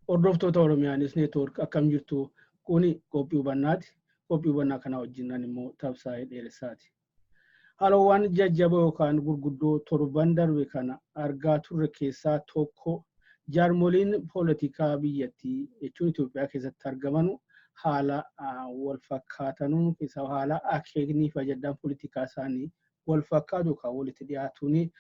Hordoftoota Oromiyaa News Network, akkam jirtu? Kuni qophii hubannaati. Qophii hubannaa kana wajjinan immoo Tabsaa'ee Dheeressaati. Haalawwan jajjaboo yookaan gurguddoo torban darbe kana argaa turre keessaa tokko jaarmoliin poolitikaa biyyattii, jechuun Itoophiyaa keessatti argamanu, haala wal fakkaatanuun keessaa haala akeeknii fi ajandaan poolitikaa isaanii wal fakkaatu yookaan walitti dhiyaatuun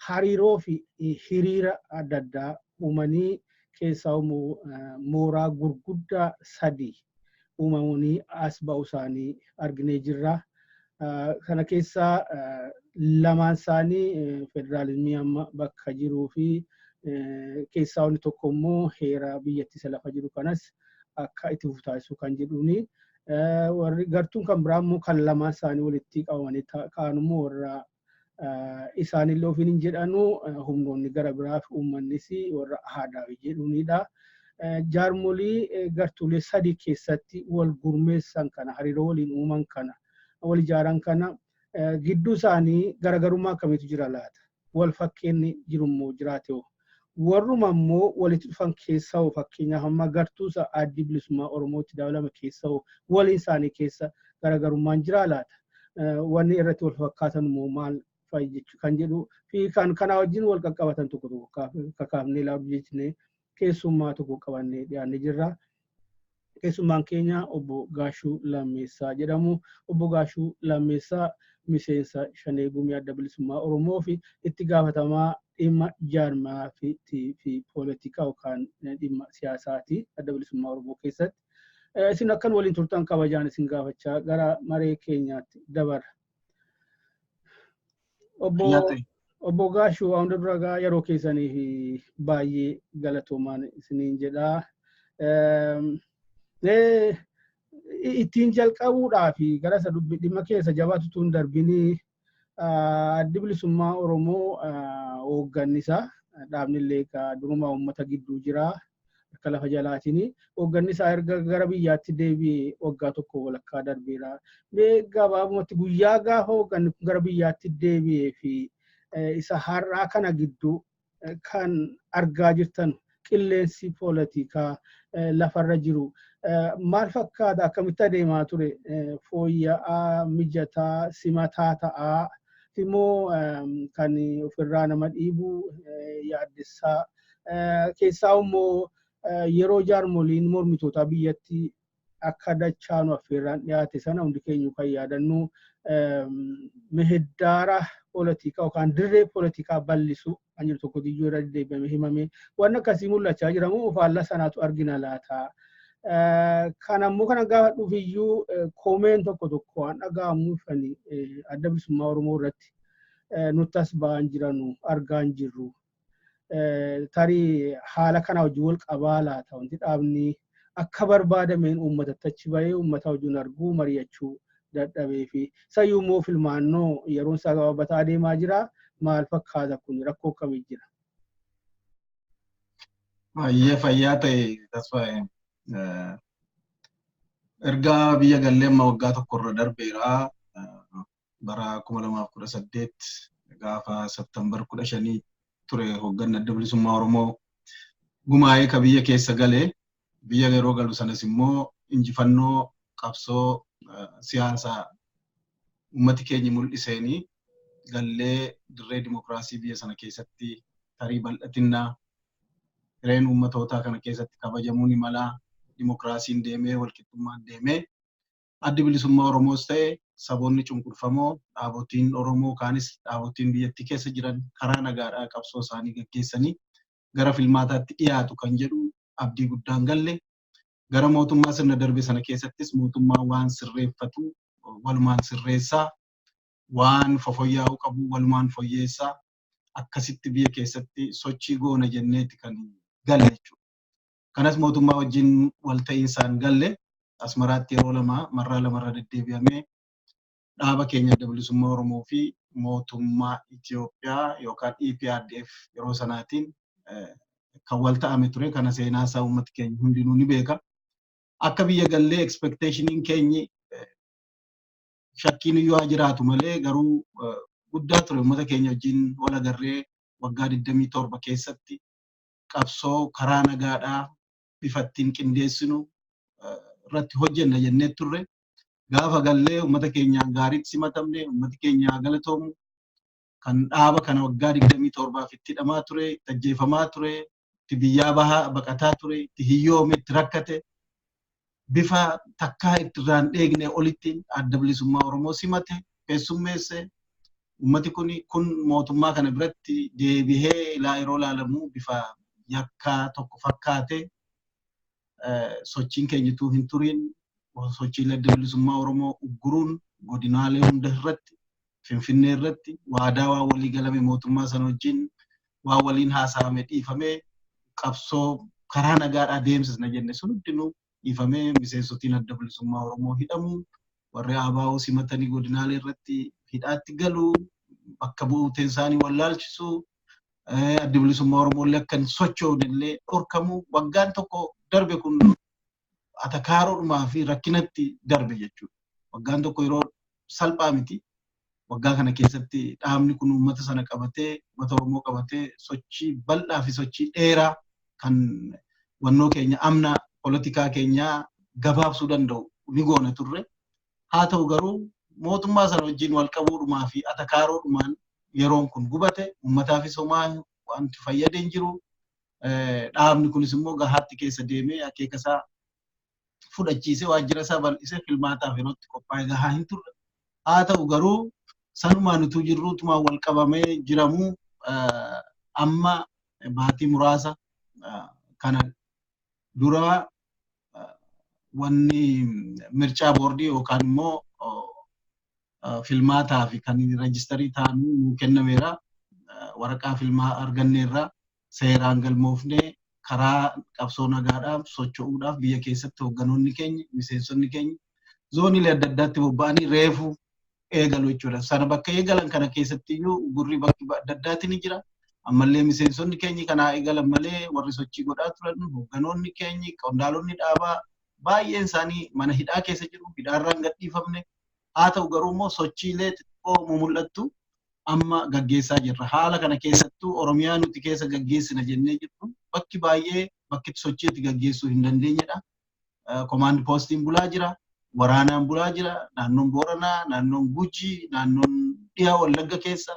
hariiroo fi hiriira adda addaa uumanii, keessaa mooraa gurguddaa sadii uumamanii as ba'u isaanii arginee jirra. Kana keessaa lamaan isaanii federaalizimii amma bakka jiruu fi keessaa inni tokko immoo heera biyyattii isa lafa jiru kanas akka itti fufu taasisuu kan jedhuuni. Warri gartuun kan biraa immoo kan lamaan isaanii walitti qabamanii ka'an immoo warra isaanillee ofiin hin jedhanu, humnoonni gara biraa fi uummannis warra aadaa jedhuunidha. Jaarmolii gartuulee sadii keessatti wal gurmeessan kana, hariiroo waliin uuman kana, wal ijaaran kana gidduu isaanii garaagarummaa akkamiitu jira laata? Wal fakkeenni jirummoo jiraate hoo? Warruma immoo walitti dhufan keessa hoo, fakkeenyaaf amma gartuu isa Addi Bilisummaa Oromootti dabalame keessa hoo, waliin isaanii keessa garaagarummaan jiraa laata? Wanni irratti wal fakkaatan immoo maal fa'i kan jedhu fi kan kanaa wajjin wal qaqqabatan tokko tokko kakaafnee ilaalu jechnee keessummaa tokko qabannee dhiyaannee jirra. Keessummaan keenya Obbo Gaashuu Lammeessaa jedhamu. Obbo Gaashuu Lammeessaa miseensa Shanee Gumii Adda Bilisummaa Oromoo fi itti gaafatamaa dhimma jaarmaa fi poolitikaa yookaan dhimma siyaasaati Adda Bilisummaa Oromoo keessatti. Isin akkan waliin turtan kabajaan isin gaafachaa gara maree keenyaatti dabarra. Obbo Gaashuu, waan hunda dura gaa yeroo keessanii fi baay'ee galatoomaan isiniin jedha. Ittiin jalqabuudhaa fi gara isa dubbi dhimma keessa jabaatu tun darbinii, Addi Bilisummaa Oromoo hoogganni isaa, dhaabni illee durumaa uummata gidduu jira akka lafa jalaatiin, hoogganni isaa erga gara biyyaatti deebi'ee waggaa tokko walakkaa darbeera. Mee gabaabumatti guyyaa gaafa hoogganni kun gara biyyaatti deebi'ee fi isa har'aa kana gidduu kan argaa jirtan, qilleensi poolitikaa lafarra jiru maal fakkaata? Akkamitti adeemaa ture? Fooyya'aa, mijataa, simataa ta'aa immoo kan ofirraa nama dhiibu, yaaddessaa? Keessaa immoo yeroo jaarmoliin mormitootaa biyyatti akka dachaanu affeerraan dhiyaate sana hundi keenya kan yaadannu, mihiddaara poolitikaa yookaan dirree poolitikaa bal'isu kan jiru tokko iyyuu irra deddeebi'amee himame, waan akkasii mul'achaa jiramu faallaa sanaatu argina laata? Kan ammoo kana gaafadhuuf iyyuu koomeen tokko tokko waan dhaga'amuufani Adda Bilisummaa Oromoo irratti nutti as ba'an jiranu argaa hin jirru. Tarii haala kana wajjin wal qabaa laata, wanti dhaabni akka barbaadameen uummatatti achi bahee uummata wajjin arguu, mari'achuu dadhabee fi sayyuu immoo filmaannoo yeroon isaa gabaabataa adeemaa jira? Maal fakkaata kun? Rakkoo akkamii jira? Baay'ee fayyaa ta'e, Tasfaa'e. Erga biyya gallee amma waggaa tokko irra darbeera. Bara 2018 gaafa September 15 ture hoogganni Adda Bilisummaa Oromoo gumaa'ee ka biyya keessa galee. Biyya yeroo galu sanas immoo injifannoo qabsoo siyaasaa uummati keenya mul'iseenii gallee, dirree dimokiraasii biyya sana keessatti tarii bal'atinnaa, hireen uummatootaa kana keessatti kabajamuu ni malaa, dimokiraasiin deemee, walqixxummaan deemee, Addi Bilisummaa Oromoos ta'e saboonni cunqurfamoo, dhaabotiin Oromoo kaanis, dhaabotiin biyyattii keessa jiran karaa nagaadhaa qabsoo isaanii gaggeessanii gara filmaataatti dhiyaatu kan jedhu abdii guddaan galle. Gara mootummaa sirna darbe sana keessattis mootummaa waan sirreeffatu walumaan sirreessaa, waan fofoyyaa'uu qabu walumaan foyyeessaa, akkasitti biyya keessatti sochii goona jenneeti kan galle jechuudha. Kanas mootummaa wajjin walta'iinsaan galle Asmaraatti yeroo lama marraa lamarra deddeebi'amee dhaaba keenya Adda Bilisummaa Oromoo fi mootummaa Itoophiyaa yookaan EPRDF yeroo sanaatiin kan wal ta'ame ture. Kana seenaa isaa uummati keenya hundinuu ni beeka. Akka biyya gallee expectationiin keenyi shakkiin iyyuu haa jiraatu malee garuu guddaa ture. Uummata keenya wajjin wal agarree waggaa 27 keessatti qabsoo karaa nagaadhaa bifa ittiin qindeessinu irratti hojjenna jennee turre. Gaafa gallee uummata keenyaan gaariitti simatamne, uummati keenya galatoomu kan dhaaba kana waggaa 27 itti hidhamaa ture, itti ajjeefamaa ture, itti biyyaa bahaa baqataa ture, itti hiyyoome, itti rakkate, bifa takkaa itti irraan dheegne olitti Adda Bilisummaa Oromoo simate, keessummeesse. Uummati kun mootummaa kana biratti deebihee yeroo ilaalamu bifa yakkaa tokko fakkaate. Sochiin keenyituu hin turiin sochiilee Adda Bilisummaa Oromoo ugguruun godinaalee hunda irratti, Finfinnee irratti waadaa waan walii galame mootummaa sana wajjin waan waliin haasa'ame dhiifamee, qabsoo karaa nagaadhaa deemsisna jenne sun hundinuu dhiifamee, miseensotiin Adda Bilisummaa Oromoo hidhamuu, warri ABO simatanii godinaalee irratti hidhaatti galuu, bakka bu'uuteen isaanii wallaalchisuu, Adda Bilisummaa Oromoo illee akka hin sochoone illee dhorkamuu, waggaan tokko darbe kun atakaaroodhumaa fi rakkinatti darbe jechuudha. Waggaan tokko yeroo salphaa miti. Waggaa kana keessatti dhaabni kun uummata sana qabatee, uummata Oromoo qabatee sochii bal'aa fi sochii dheeraa kan wannoo keenya amna polotikaa keenyaa gabaabsuu danda'u ni goona turre. Haa ta'u garuu mootummaa sana wajjin wal qabuudhumaa fi atakaaroodhumaan yeroon kun gubate, uummataafis homaa wanti fayyade hin jiru. Dhaabni kunis immoo gahaatti keessa deemee akeeka isaa fudhachiisee, waajjira isaa bal'isee filmaataaf yerootti qophaa'e gahaa hin turre. Haa ta'u garuu sanumaan utuu jirruutumaan wal qabamee jiramuu amma baatii muraasa kana dura wanni mircaa boordii yookaan immoo filmaataa fi kan register ta'an nuu kennameera. Waraqaa filmaa arganneerra, seeraan galmoofnee karaa qabsoo nagaadhaaf socho'uudhaaf biyya keessatti hoogganoonni keenya, miseensonni keenya zooniilee adda addaatti bobba'anii reefu eegalu jechuudha. Sana bakka eegalan kana keessatti iyyuu gurri bakki adda addaatti ni jira. Ammallee miseensonni keenya kanaa eegalan malee warri sochii godhaa turan, hoogganoonni keenya, qondaalonni dhaabaa baay'een isaanii mana hidhaa keessa jiru, hidhaarraa hin gadhiifamne. Haa ta'u garuu immoo sochiilee xixiqqoo mumul'attu amma gaggeessaa jirra. Haala kana keessattuu Oromiyaa nuti keessa gaggeessina jennee jirru bakki baay'ee bakki sochii itti gaggeessuu hin dandeenyedha. Command postiin bulaa jira, waraanaan bulaa jira, naannoon Booranaa, naannoon Gujii, naannoon dhiyaa Wallagga keessa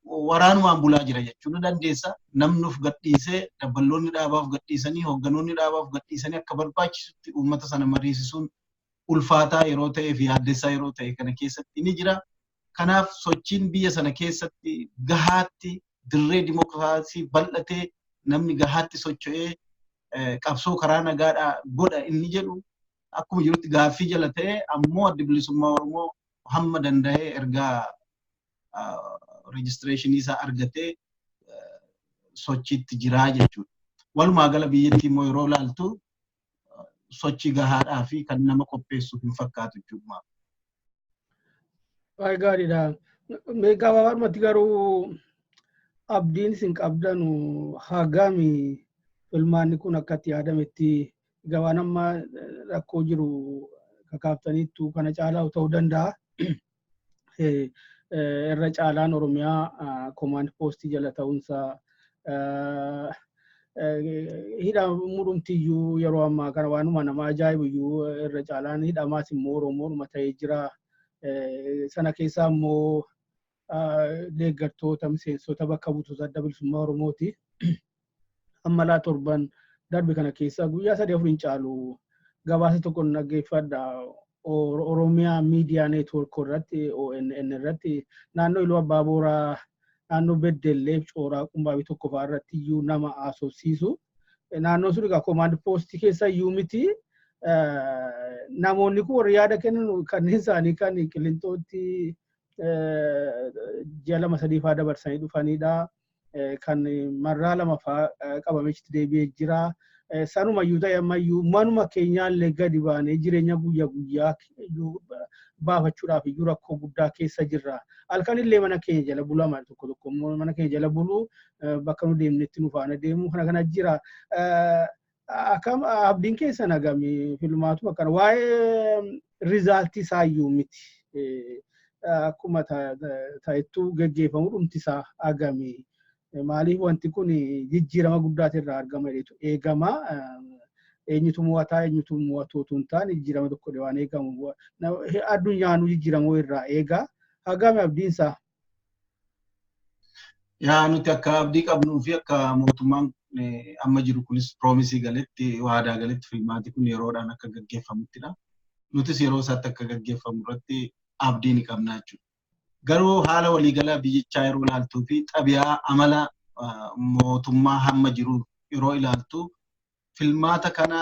waraanumaan bulaa jira jechuu ni dandeessa. Namni of gadhiisee, dabballoonni dhaabaaf gadhiisanii, hoogganoonni dhaabaaf gadhiisanii akka barbaachisutti uummata sana mariisisuun ulfaataa yeroo ta'ee fi yaaddessaa yeroo ta'e kana keessatti ni jira. Kanaaf sochiin biyya sana keessatti gahaatti dirree dimokiraasii bal'atee namni gahaatti socho'ee qabsoo karaa nagaadhaa godha inni jedhu akkuma jirutti gaaffii jala ta'e, ammoo Addi Bilisummaa Oromoo hamma danda'ee ergaa registrationii isaa argatee sochiitti jiraa jechuudha. Walumaa gala biyyattii immoo yeroo ilaaltu sochii gahaadhaa fi kan nama qopheessu hin fakkaatu jechuudha. Baay'ee gaariidha. Mee gabaabumatti garuu abdiin isin qabdanu hagami? Filmaanni kun akkatti yaadametti gabaan amma rakkoo jiru kakaaftaniittu kana caalaa ta'uu danda'a. Irra caalaan Oromiyaa command postii jala ta'uunsaa, hidhamudhumtiyyuu yeroo ammaa kana waanuma nama ajaa'ibu, irra caalaan hidhamaas immoo Oromoodhuma ta'ee jira. Sana keessaa immoo deeggartoota, miseensota, bakka buutota Adda Bilisummaa Oromooti. Amma laa torban darbe kana keessa guyyaa sadii afur hin caalu gabaasa tokko dhaggeeffadha. Oromiyaa Miidiyaa Network irratti, ONN irratti, naannoo Iluu Abbaa Booraa, naannoo Beddellee, Cooraa Qumbaabii tokko fa'aa irratti iyyuu nama haasofsiisu. Naannoon sun egaa command postii keessa iyyuu miti. Namoonni kun warri yaada kennan kanneen isaanii kan Qilintootti ji'a 2-3 fa'aa dabarsanii dhufanidha. Kan marraa lama fa'aa qabamee deebi'ee jira. Sanumayyuu ta'e ammayyuu manuma keenyaallee gadi baanee jireenya guyyaa guyyaa baafachuudhaaf iyyuu rakkoo guddaa keessa jirra. Halkanillee mana keenya jala bulama, tokko tokko immoo mana keenya jala buluu, bakka nu deemnetti nu faana deemu, kana kana jira. Akkam abdiin keessan hagami filmaatu akkana waa'ee resultii isaayyuu miti. Akkuma ta'ettuu geggeeffamu dhumti isaa hagami? Maaliif wanti kun jijjiirama guddaati irraa argama jedhetu eegama. Eenyutu mo'ataa, eenyutu mo'atu otoo hin taane, jijjiirama tokko waan eegamu. Addunyaanuu jijjiirama irraa eega. Hagami abdiinsaa? Yaa, nuti akka abdii qabnuu fi akka mootummaan amma jiru kunis promise galetti, waadaa galetti, filmaati kun yeroodhaan akka gaggeeffamuttidha. Nutis yeroo isaatti akka gaggeeffamu irratti abdii ni qabna jechuudha. Garuu haala waliigalaa biyyichaa yeroo ilaaltuu fi xabiyaa amala mootummaa hamma jiru yeroo ilaaltu, filmaata kana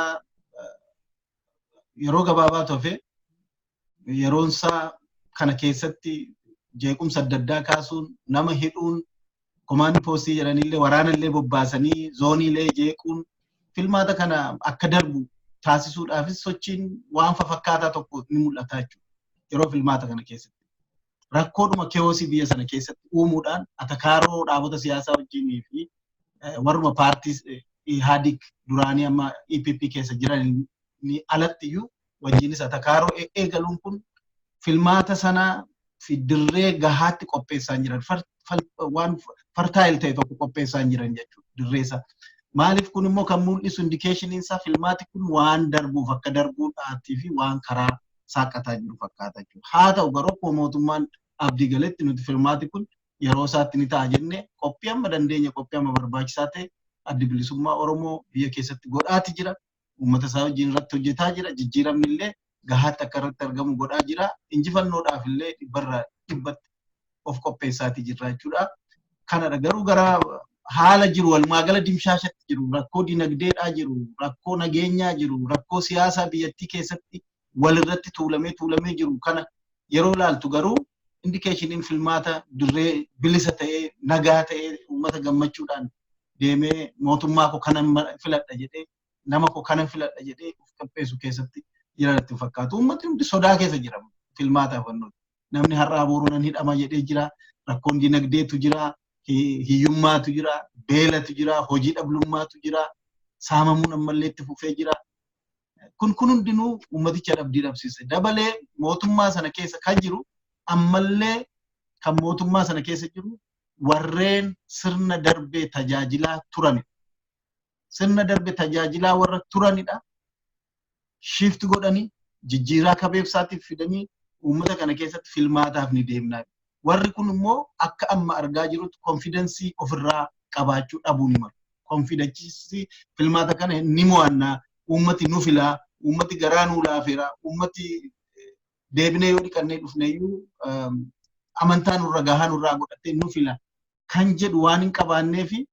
yeroo gabaabaa tofe yeroonsaa kana keessatti jeequmsa adda addaa kaasuun, nama hidhuun, command postii jedhanillee waraanallee bobbaasanii zooniilee jeequun, filmaata kana akka darbu taasisuudhaafis sochiin waan fafakkaataa tokko ni mul'ata jechuudha. Yeroo filmaata kana keessatti. Rakkoodhuma chaosii biyya sana keessatti uumuudhaan atakaaroo dhaabota siyaasaa wajjinii fi warruma paartii Ihaadig duraanii amma EPP keessa jiran alatti iyyuu wajjinis atakaaroo eegaluun kun filmaata sana fi dirree gahaatti qopheessaa jiran, waan fertile ta'e tokko qopheessaa jiran jechuudha dirree isaa. Maaliif kun immoo kan mul'isu indicationiin isaa filmaati kun waan darbuuf akka darbuudhaatii fi waan karaa saaqataa jiru fakkaata jechuudha. Haa ta'u garuu akkuma mootummaan abdii galetti nuti filmaati kun yeroo isaatti ni ta'a jennee qophii amma dandeenya, qophii amma barbaachisaa ta'e Addi Bilisummaa Oromoo biyya keessatti godhaati jira. Uummata isaa wajjin irratti hojjetaa jira. Jijjiiramni illee gahaatti akka irratti argamu godhaa jira. Injifannoodhaaf illee dhibbarraa dhibbatti of qopheessaatii jirra jechuudha. Kanadha garuu gara haala jiru, walumaa gala dimshaashatti jiru, rakkoo dinagdeedhaa jiru, rakkoo nageenyaa jiru, rakkoo siyaasaa biyyattii keessatti walirratti tuulamee tuulamee jiru kana yeroo ilaaltu garuu indicationiin filmaata dirree bilisa ta'ee, nagaa ta'ee, uummata gammachuudhaan deemee mootummaa koo kanan filadha jedhee, nama koo kanan filadha jedhee of qopheessu keessatti jiran itti fakkaatu. Uummatni hundi sodaa keessa jira filmaataaf wannooti. Namni har'aa boruu nan hidhama jedhee jira. Rakkoon dinagdeetu jira. Hiyyummaatu jira. Beelatu jira. Hojii dhablummaatu jira. Saamamuun ammallee itti fufee jira. Kun hundinuu uummaticha abdii dhabsiise. Dabalee mootummaa sana keessa kan jiru, ammallee kan mootummaa sana keessa jiru, warreen sirna darbee tajaajilaa turanidha. Sirna darbe tajaajilaa warra turanidha. Shift godhanii jijjiiraa kabeebsaatiif fidanii uummata kana keessatti filmaataaf ni deemnaa. Warri kun immoo akka amma argaa jirutti confidence ofirraa qabaachuu dhabuu ni malu. Confidenceii filmaata kana ni mo'annaa, uummati nu filaa, uummati garaa nuu laafeera, uummati deebinee yoo dhiqannee dhufneeyyuu amantaa nurra gahaa nurraa godhatee nu fila kan jedhu waan hin qabaannee fi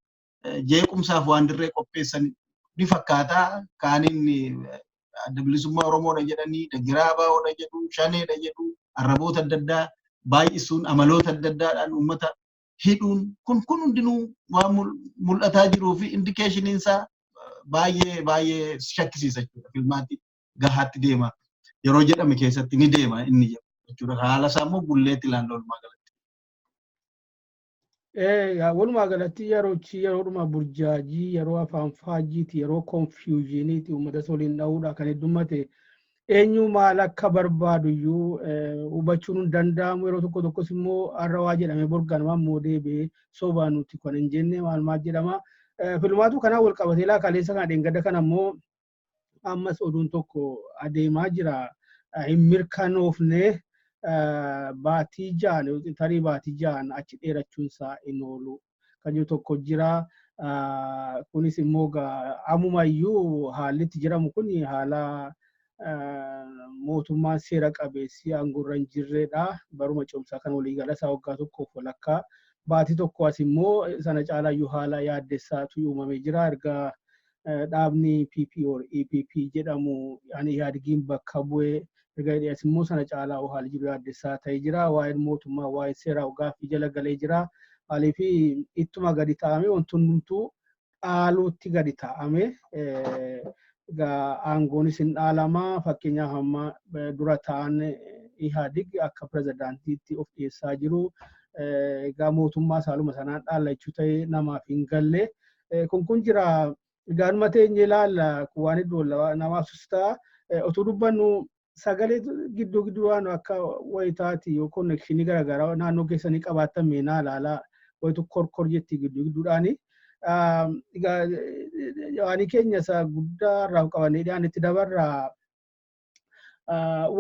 jeequmsaaf waan dirree qopheessan ni fakkaataa. Kaaniin Adda Bilisummaa Oromoodha jedhanii, Daggiraa ABOdha jedhu, Shaneedha jedhu, arraboota adda addaa baay'isuun, amaloota adda addaadhaan uummata hidhuun kun hundinuu waan mul'ataa jiruu fi indicationiin isaa baay'ee baay'ee shakkisiisa jechuudha. Filmaati gahaatti deema yeroo jedhame keessatti ni deema inni jedhu jechuudha. Haala isaa immoo bulleetti ilaalla walumaa galatti. Walumaa galatti yeroochi yeroodhuma burjaajii, yeroo afaan faajjiiti, yeroo confusioniiti, uummata waliin dha'uudha kan heddummate. Eenyu maal akka barbaadu iyyuu hubachuun hin danda'amu. Yeroo tokko tokkos immoo har'a waa jedhamee borganuma immoo deebi'ee sobaa nuti kan hin jenne maal maal jedhama. Filmaatu kanaan wal qabatee laa kaleessa kana dheengadda kana immoo ammas oduun tokko adeemaa jira. Hin mirkanoofne, baatii 6, tarii baatii 6n achi dheerachuunsaa hin oolu kan jiru tokko jira. Kunis immoo ammumayyuu haalli itti jiramu kun haala mootummaan seera qabeessi aangoorra hin jirredha. Baruma cimsaa kan waliigala isaa waggaa tokkoof walakkaa baatii tokko as immoo sana caalaayyuu haala yaaddessaatu uumamee jira. Erga dhaabni PP or EPP jedhamu ani Ihaadigiin bakka bu'ee erga as immoo sana caalaa haalli jiru yaaddessaa ta'ee jira. Waa'een mootummaa, waa'een seeraa gaaffii jala galee jira. Maaliif ittuma gadi taa'ame wanti hundumtuu dhaaluutti gadi taa'ame. Aangoonis hin dhaalamaa. Fakkeenyaaf, amma dura ta'an Ihaadig akka pirezidaantiitti of dhiyeessaa jiru. Egaa mootummaa saaluma sanaan dhaalla jechuu ta'ee namaaf hin galle. Kun jira. Egaa numa teenyee ilaalla, waan iddoo namaaf ta'a. Otoo dubbannu sagalee gidduu gidduu waan akka wayitaati yoo connection garaagaraa naannoo keessanii qabaattan meenaa ilaalaa, wayitu korkor jetti gidduu gidduudhaani. Egaa waanii keenya isa guddaa irraa qabannee dhiyaannetti dabarraa.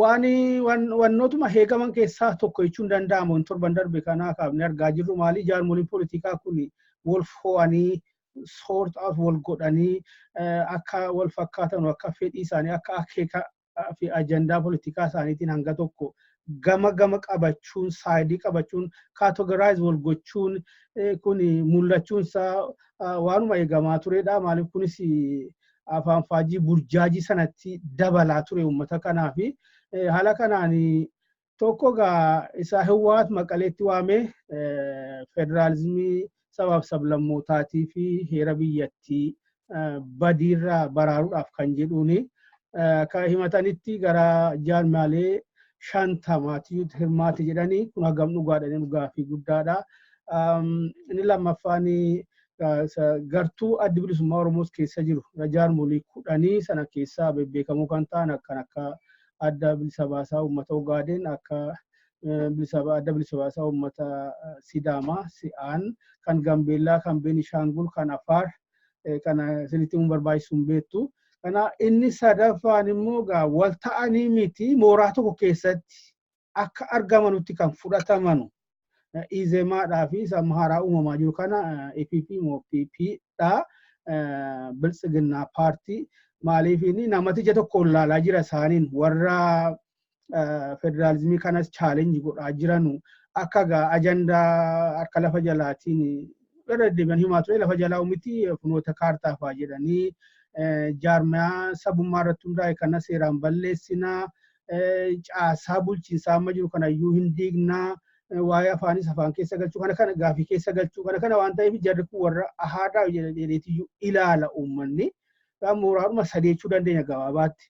Waan wannootuma heegaman keessaa tokko jechuun danda'amu torban darbe kanaa kaafnee argaa jirru maali? Jaarmoliin poolitikaa kun wal fo'anii, sort out wal godhanii, akka wal fakkaatan, akka fedhii isaanii, akka akeeka fi ajandaa poolitikaa isaaniitiin hanga tokko gama gama qabachuun, side qabachuun, categorize wal gochuun kun mul'achuun isaa waanuma eegamaa turedha. Maaliif kunis afaan faajii burjaajii sanatti dabalaa ture uummata kanaa fi haala kanaan tokko gaa isa Hiwaat Maqaleetti waamee federaalizimii sabaaf sablammootaatii fi heera biyyattii badiirraa baraaruudhaaf kan jedhuuni akka himatanitti gara jaarmaalee 50tu hirmaate jedhanii, kun hagam dhugaadha dhugaa fi guddaadha. Inni lammaffaan gartuu Addi Bilisummaa Oromoos keessa jiru jaarmolii 10 sana keessaa bebbeekamoo kan ta'an kan akka Adda Bilisa Baasaa Uummata Ogaadeen, akka Adda Bilisa Baasaa Uummata Sidaamaa, Si'aan, kan Gambeellaa, kan Beenishaangul, kan Afaar kana isinitti himuun barbaachisu hin beektu. Kana inni sadaffaan immoo gaa wal ta'anii miti, mooraa tokko keessatti akka argamanutti kan fudhatamanu Izemaadhaa fi isa haaraa uumamaa jiru kana EPP moo PP dha, Biltsiginnaa paartii. Maaliif namatti ija tokko ilaalaa jira isaaniin warra federaalizimii kanas challenge godhaa jiranu akka gaa ajandaa harka lafa jalaatiin irra deddeebi'an himaa ture, lafa jalaa miti, funoota kaartaa fa'aa jedhanii, jaarmiyaa sabummaa irratti hundaa'e kana seeraan balleessinaa, caasaa bulchiinsaa amma jiru kanayyuu hin diignaa, waa'ee afaanis afaan keessa galchuu kana kana gaafii keessa galchuu kana kana waan ta'eef jarri kun warra ahaadaa jedheetiyyuu ilaala uummanni. Mooraadhuma sadeechuu dandeenya gabaabaatti.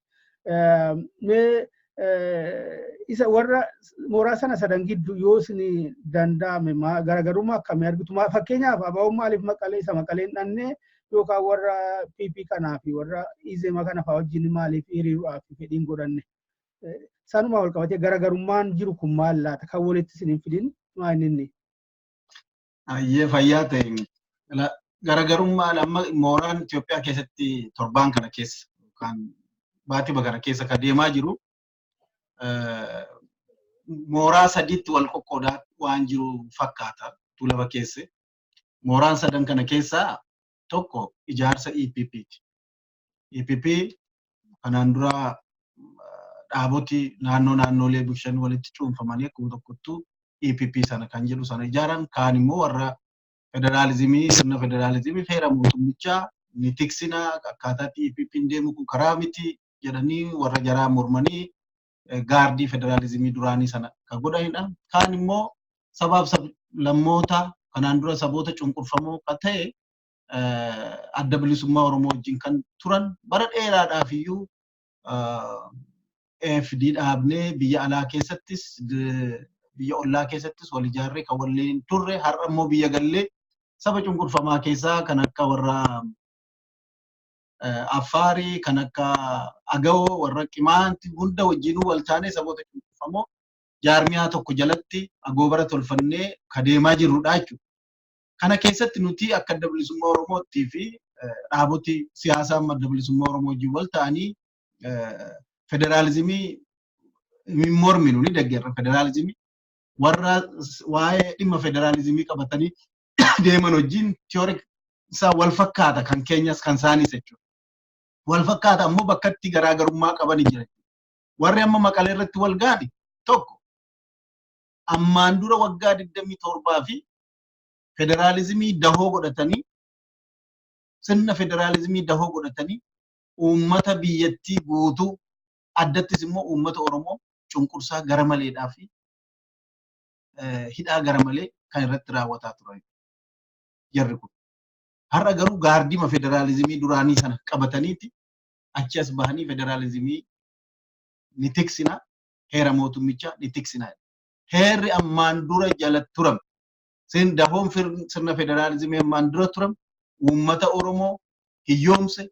Mee isa warra mooraa sana sadan gidduu yoo isin danda'ame garaagarummaa akkamii argitu? Fakkeenyaaf, ABO'n maaliif Maqalee isa Maqalee hin dhanne, yookaan warra PP kanaa fi warra Izema kana fa'aa wajjin maaliif hiriiruudhaaf fedhiin godhanne? Sanuma wal qabatee garaagarummaan jiru kun maal laata? Kan walitti isin hin fidin maal inni? Ayyee, fayyaa ta'e. Garaagarummaan amma mooraan Itoophiyaa keessatti torbaan kana keessa yookaan baatii kana keessa kan deemaa jiru mooraa sadiitti wal qoqqoodaa waan jiru fakkaata lafa keessa. Mooraan sadan kana keessaa tokko ijaarsa EPP ti. EPP kanaan dura dhaaboti naannoo naannolee bulchan walitti cuunfamanii akkuma tokkottuu EPP sana kan jedhu sana ijaaran. Kaan immoo warra federaalizimii, sirna federaalizimii, heera mootummichaa ni tiksina, akkaataatti EPP'n deemu kun karaa miti jedhanii warra jaraa mormanii gaardii federaalizimii duraanii sana kan godhanidha. Kaan immoo sabaaf lammoota kanaan dura saboota cunqurfamoo kan ta'e Adda Bilisummaa Oromoo wajjin kan turan, bara dheeraadhaaf iyyuu AFD dhaabnee biyya alaa keessattis biyya ollaa keessattis wal ijaarree kan waliin turre, har'a immoo biyya gallee saba cunqurfamaa keessaa kan akka warra Affaarii, kan akka Agawoo, warra Qimaanti hunda wajjinuu wal taanee saboota cunqurfamoo jaarmiyaa tokko jalatti agoobara tolfannee ka deemaa jirrudha jechuudha. Kana keessatti nuti akka Adda Bilisummaa Oromoottii fi dhaaboti siyaasaa amma Adda Bilisummaa Oromoo wajjin wal ta'anii federaalizimii hin morminu, ni deeggarra federaalizimii. Warra waa'ee dhimma federaalizimii qabatanii deeman wajjin theory isaa wal fakkaata, kan keenyas kan isaanis jechuudha. Wal fakkaata ammoo bakka itti garaagarummaa qaban jira. Warri amma Maqalee irratti wal ga'ani tokko ammaan dura waggaa 27 fi federaalizimii dahoo godhatanii, sirna federaalizimii dahoo godhatanii uummata biyyattii guutuu, addattis immoo uummata Oromoo cunqursaa gara maleedhaa fi hidhaa gara malee kan irratti raawwataa turan. Jarri kun. Har'a garuu gaardima federaalizimii duraanii sana qabataniiti achi as bahanii federaalizimii ni tiksina, heera mootummichaa ni tiksina. Heerri ammaan dura jala turame, dahoon sirna federaalizimii ammaan dura turame, uummata Oromoo hiyyoomse,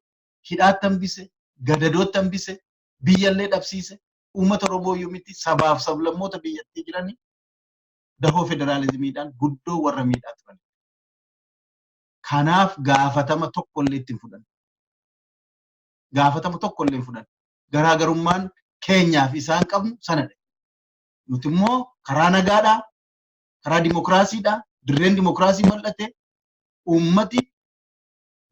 hidhaatti hambise, gadadootti hambise, biyyallee dhabsiise, uummata Oromoo iyyuu miti sabaaf sablammoota biyyattii jiranii dahoo federaalizimiidhaan guddoo warra miidhaa turan. Kanaaf gaafatama tokkollee ittiin fudhan. Gaafatama tokkollee hin fudhan. Garaagarummaan keenyaaf isaan qabnu sanadha. Nuti immoo karaa nagaadhaa, karaa dimokiraasiidhaa, dirreen dimokiraasii bal'ate, uummati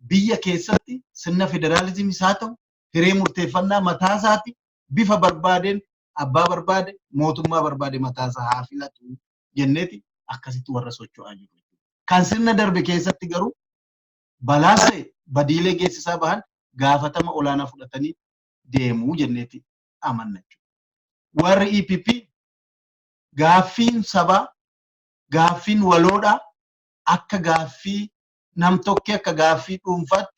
biyya keessatti sirna federaalizimii isaa ta'u hiree murteeffannaa mataa isaati bifa barbaadeen abbaa barbaade mootummaa barbaade mataa isaa haa filatu jenneeti akkasitti warra socho'aa jiru. Kan sirna darbe keessatti garuu balaas ta'e badiilee geessisaa bahan gaafatama olaanaa fudhatanii deemuu jenneeti amanna jechuudha. Warri EPP gaaffiin sabaa, gaaffiin waloodhaa akka gaaffii nam-tokkee, akka gaaffii dhuunfaatti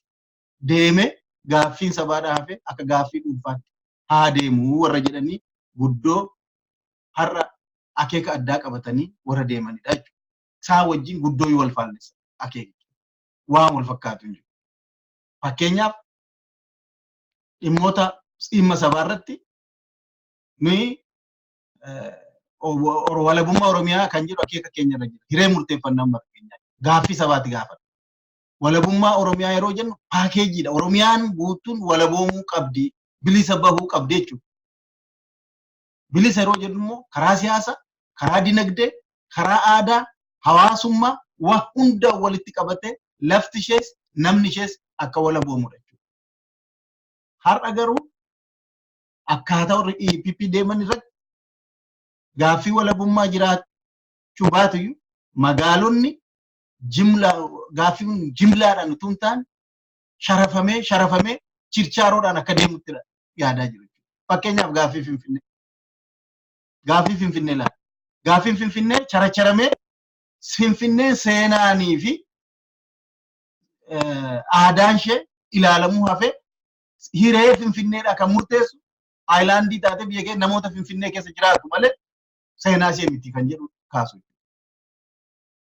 deeme, gaaffiin sabaadhaa hafe akka gaaffii dhuunfaatti haa deemuu warra jedhanii guddoo har'a akeeka addaa qabatanii warra deemanidha jechuudha. Isaan wajjin guddoo wal faallessa akeeka. Waan wal fakkaatu hin jiru. Fakkeenyaaf, dhimmoota dhimma sabaa irratti nuyi walabummaa Oromiyaa kan jedhu akeeka keenya irra jira. Hiree murteeffannaa uummata keenyaa. Gaaffii sabaati gaafata. Walabummaa Oromiyaa yeroo jennu paakeejiidha. Oromiyaan guutuun walaboomuu qabdi, bilisa bahuu qabdi jechuudha. Bilisa yeroo jennu immoo karaa siyaasaa, karaa dinagdee, karaa aadaa, hawaasummaa waa hunda walitti qabatee lafti ishees namni ishees akka walaboomudha jechuudha. Har'a garuu akkaataa warri EPP deeman irratti gaaffii walabummaa jiraachuu baatuyyuu magaalonni jimlaa gaaffiin jimlaadhaan utuu hin taane sharafamee sharafamee chirchaaroodhaan akka deemutti yaadaa jiru. Fakkeenyaaf, gaaffii Finfinnee. Gaaffii Finfinnee ilaala. Gaaffiin Finfinnee characharamee Finfinneen seenaanii fi aadaan ishee ilaalamuu hafee hiree Finfinneedha kan murteessu aayilaandii taatee biyya keessa namoota Finfinnee keessa jiraatu malee seenaa ishee miti kan jedhu kaasu.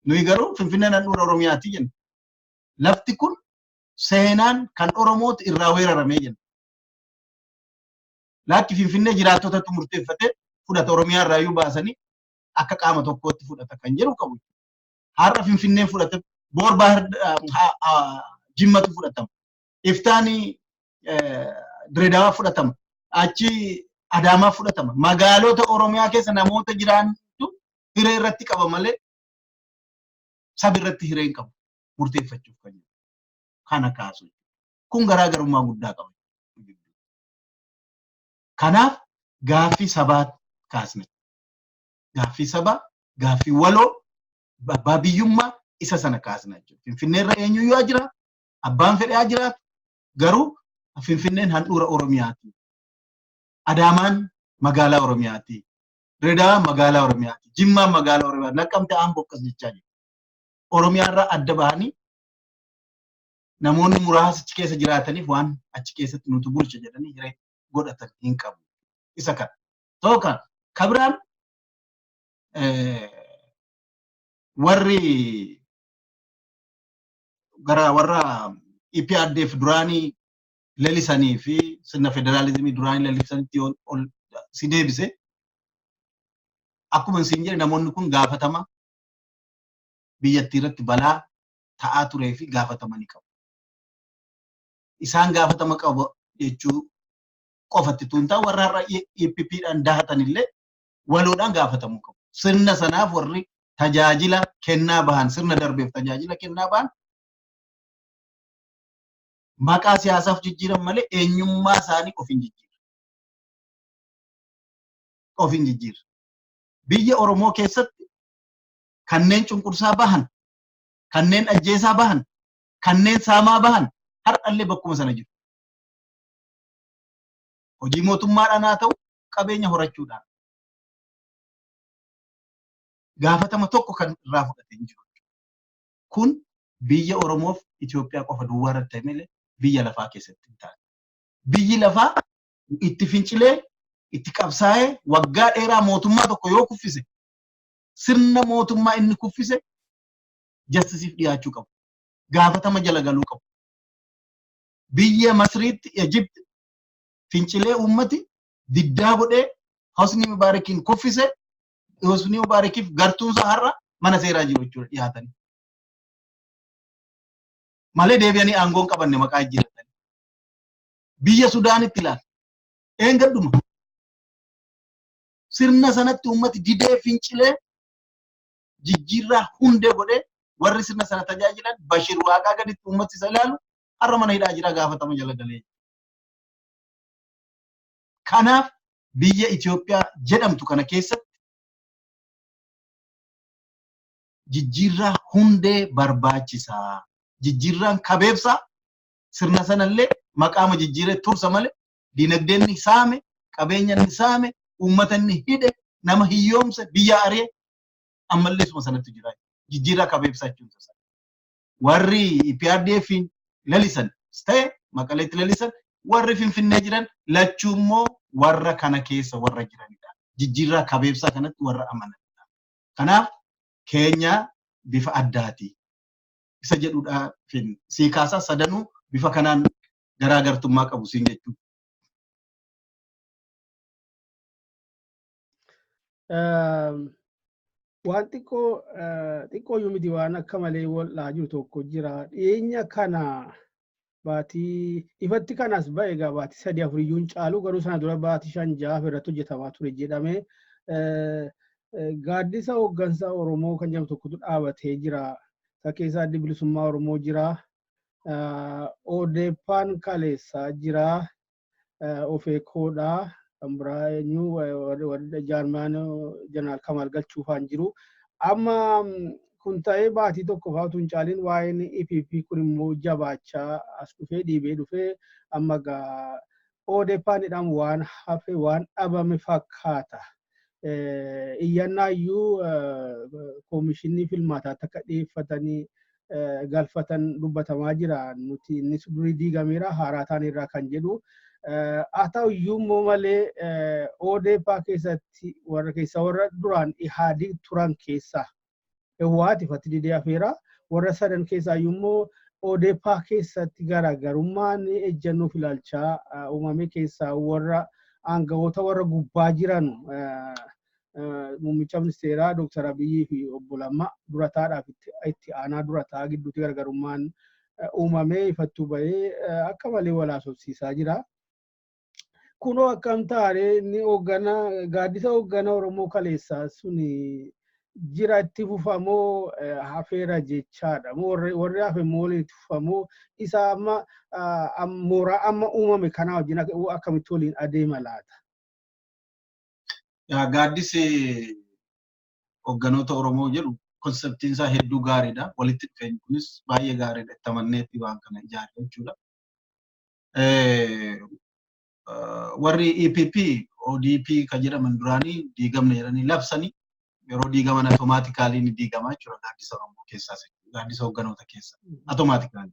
Nuyi garuu Finfinneen handhuura Oromiyaati jenna. Lafti kun seenaan kan Oromooti irraa weeraramee jenna. Lakki, Finfinnee jiraattotatu murteeffatee fudhata, Oromiyaa irraayyuu baasanii akka qaama tokkootti fudhata kan jedhu qabu. Har'a Finfinneen fudhate, boor Jimmatu fudhatama. Iftaani Direedawaa fudhatama. Achi Adaamaa fudhatama. Magaalota Oromiyaa keessa namoota jiraantu hiree irratti qaba malee sabi irratti hiree hin qabu murteeffachuuf kan jedhu. Kana kaasu. Kun garaagarummaa guddaa qaba. Kanaaf gaaffii sabaa kaasne. Gaaffii sabaa, gaaffii waloo, abbaa biyyummaa isa sana kaasna jechuudha. Finfinnee irra eenyuyyuu haa jiraatu, abbaan fedhe haa jiraatu, garuu Finfinneen handhuura Oromiyaati. Adaamaan magaalaa Oromiyaati. Dirreedawaan magaalaa Oromiyaati. Jimmaan magaalaa Oromiyaati. Naqqamte, Amboo akkas jechaa jiru. Oromiyaa irraa adda bahanii namoonni muraasa achi keessa jiraataniif waan achi keessatti nuti bulcha jedhanii hiree godhatan hin qabu. Isa kana. Tokko kabiraan warri gara warra EPRDF duraanii lelisanii fi sirna federaalizimii duraanii lelisanitti ol si deebise, akkuma isin jedhe, namoonni kun gaafatama biyyattii irratti balaa ta'aa turee fi gaafatamanii qabu. Isaan gaafatama qabu jechuu qofatti tun ta'a, warra har'a EPP-dhaan dahatan illee waloodhaan gaafatamuu qabu. Sirna sanaaf warri tajaajila kennaa bahan, sirna darbeef tajaajila kennaa bahan, maqaa siyaasaaf jijjiiran malee eenyummaa isaanii of hin jijjiirre. Of hin jijjiirre. Biyya Oromoo keessatti kanneen cunqursaa bahan, kanneen ajjeesaa bahan, kanneen saamaa bahan har'allee bakkuma sana jiru. Hojii mootummaadhaan haa ta'u, qabeenya horachuudhaan. Gaafatama tokko kan irraa fudhate hin jiru. Kun Biyya Oromoof Itoophiyaa qofa duwwaa irratti ta'e malee biyya lafaa keessatti hin taane. Biyyi lafaa itti fincilee itti qabsaa'ee waggaa dheeraa mootummaa tokko yoo kuffise, sirna mootummaa inni kuffise justiceiif dhiyaachuu qabu. Gaafatama jala galuu qabu. Biyya Masriitti, Egypt, fincilee uummati diddaa godhee Hosni Mubaarakiin kuffise. Hosni Mubaarakiif gartuunsa har'a mana seeraa jiru jechuudha dhiyaatanii. Malee deebi'anii aangoon qabanne maqaa jijjiiratanii. Biyya Sudaanitti ilaala. Eengadduma. Sirna sanatti uummati didee fincilee jijjiirraa hundee godhee, warri sirna sana tajaajilan, Bashir Waaqaa gaditti uummati isa ilaalu, har'a mana hidhaa jira, gaafatama jala galee. Kanaaf biyya Itoophiyaa jedhamtu kana keessatti jijjiirraa hundee barbaachisaa. Jijjiirraan kabeebsaa sirna sanallee maqaama jijjiiree tursa malee, diinagdeen ni saame, qabeenya ni saame, uummata ni hidhe, nama hiyyoomse, biyya ari'e ammallee suma sanatti jira. Jijjiirraa kabeebsaa jechuun isa. Warri EPRDF lalisan ta'e Maqaleetti lalisan, warri Finfinnee jiran lachuu immoo warra kana keessa warra jiranidha. Jijjiirraa kabeebsaa kanatti warra amananidha. Kanaaf keenya bifa addaati. Isa jedhudha fin. Sii kaasaa, sadanuu bifa kanaan garaagartummaa qabu siin jechuudha. Waan xiqqoo xiqqooyyuu miti, waan akka malee wal'aa jiru tokko jira. Dhiyeenya kana baatii ifatti kanas ba'e egaa baatii 3 4 iyyuu hin caalu, garuu sana dura baatii 5 6 irratti hojjetamaa ture jedhamee, gaaddisa hooggansa Oromoo kan jedhamu tokkotu dhaabatee jira. Isa keessa Addi Bilisummaa Oromoo jira. ODP'n kaleessaa jira. Ofeekoodha. Kan biraa eenyu, jaarmaan Jeneraal Kamaal Galchuufaan jiru. Amma kun ta'ee baatii tokko fa'aa utuu hin caalin, waa'een EPP kun immoo jabaachaa as dhufee, dhiibee dhufee, amma gaa ODP'nidhaan waan hafe waan dhabame fakkaata. Iyyannaa iyyuu koomishinii filmaataatti akka dhiyeeffatanii galfatan dubbatamaa jira. Nuti innis durii diigameera, haaraa ta'an kan jedhu. Haa ta'u iyyuu immoo malee, ODP keessatti warra keessa, warra duraan Ihaadiq turan keessaa Hewwaati ifatti didee hafeera. Warra sadan keessaa iyyuu immoo ODP keessatti garaagarummaan ejjennoof ilaalchaa uumame keessaa warra aangawoota warra gubbaa jiran, muummicha ministeeraa Dr. Abiyyii fi obbo Lammaa durataadhaaf itti aanaa durataa gidduutti garaagarummaan uumamee ifattuu bahee akka malee wal haasofsiisaa jira. Kunoo akkam taane, inni hooggana gaaddisa hooggana Oromoo kaleessaa suni jira itti fufamoo hafeera jechaadha. Warri hafe immoo waliin itti fufamoo, isa amma mooraa amma uumame kanaa wajjin akkamitti waliin adeema laata? Gaaddisi hoogganoota Oromoo jedhu conceptiin isaa hedduu gaariidha. Walitti dhufeenyi kunis baay'ee gaariidha. Itti amanneetti waan kana ijaarre jechuudha. Warri EPP, ODP kan jedhaman duraanii diigamne jedhanii labsanii, yeroo diigaman automatically ni diigama jechuudha gaaddisa Oromoo keessaas, gaaddisa hoogganoota keessa automatically.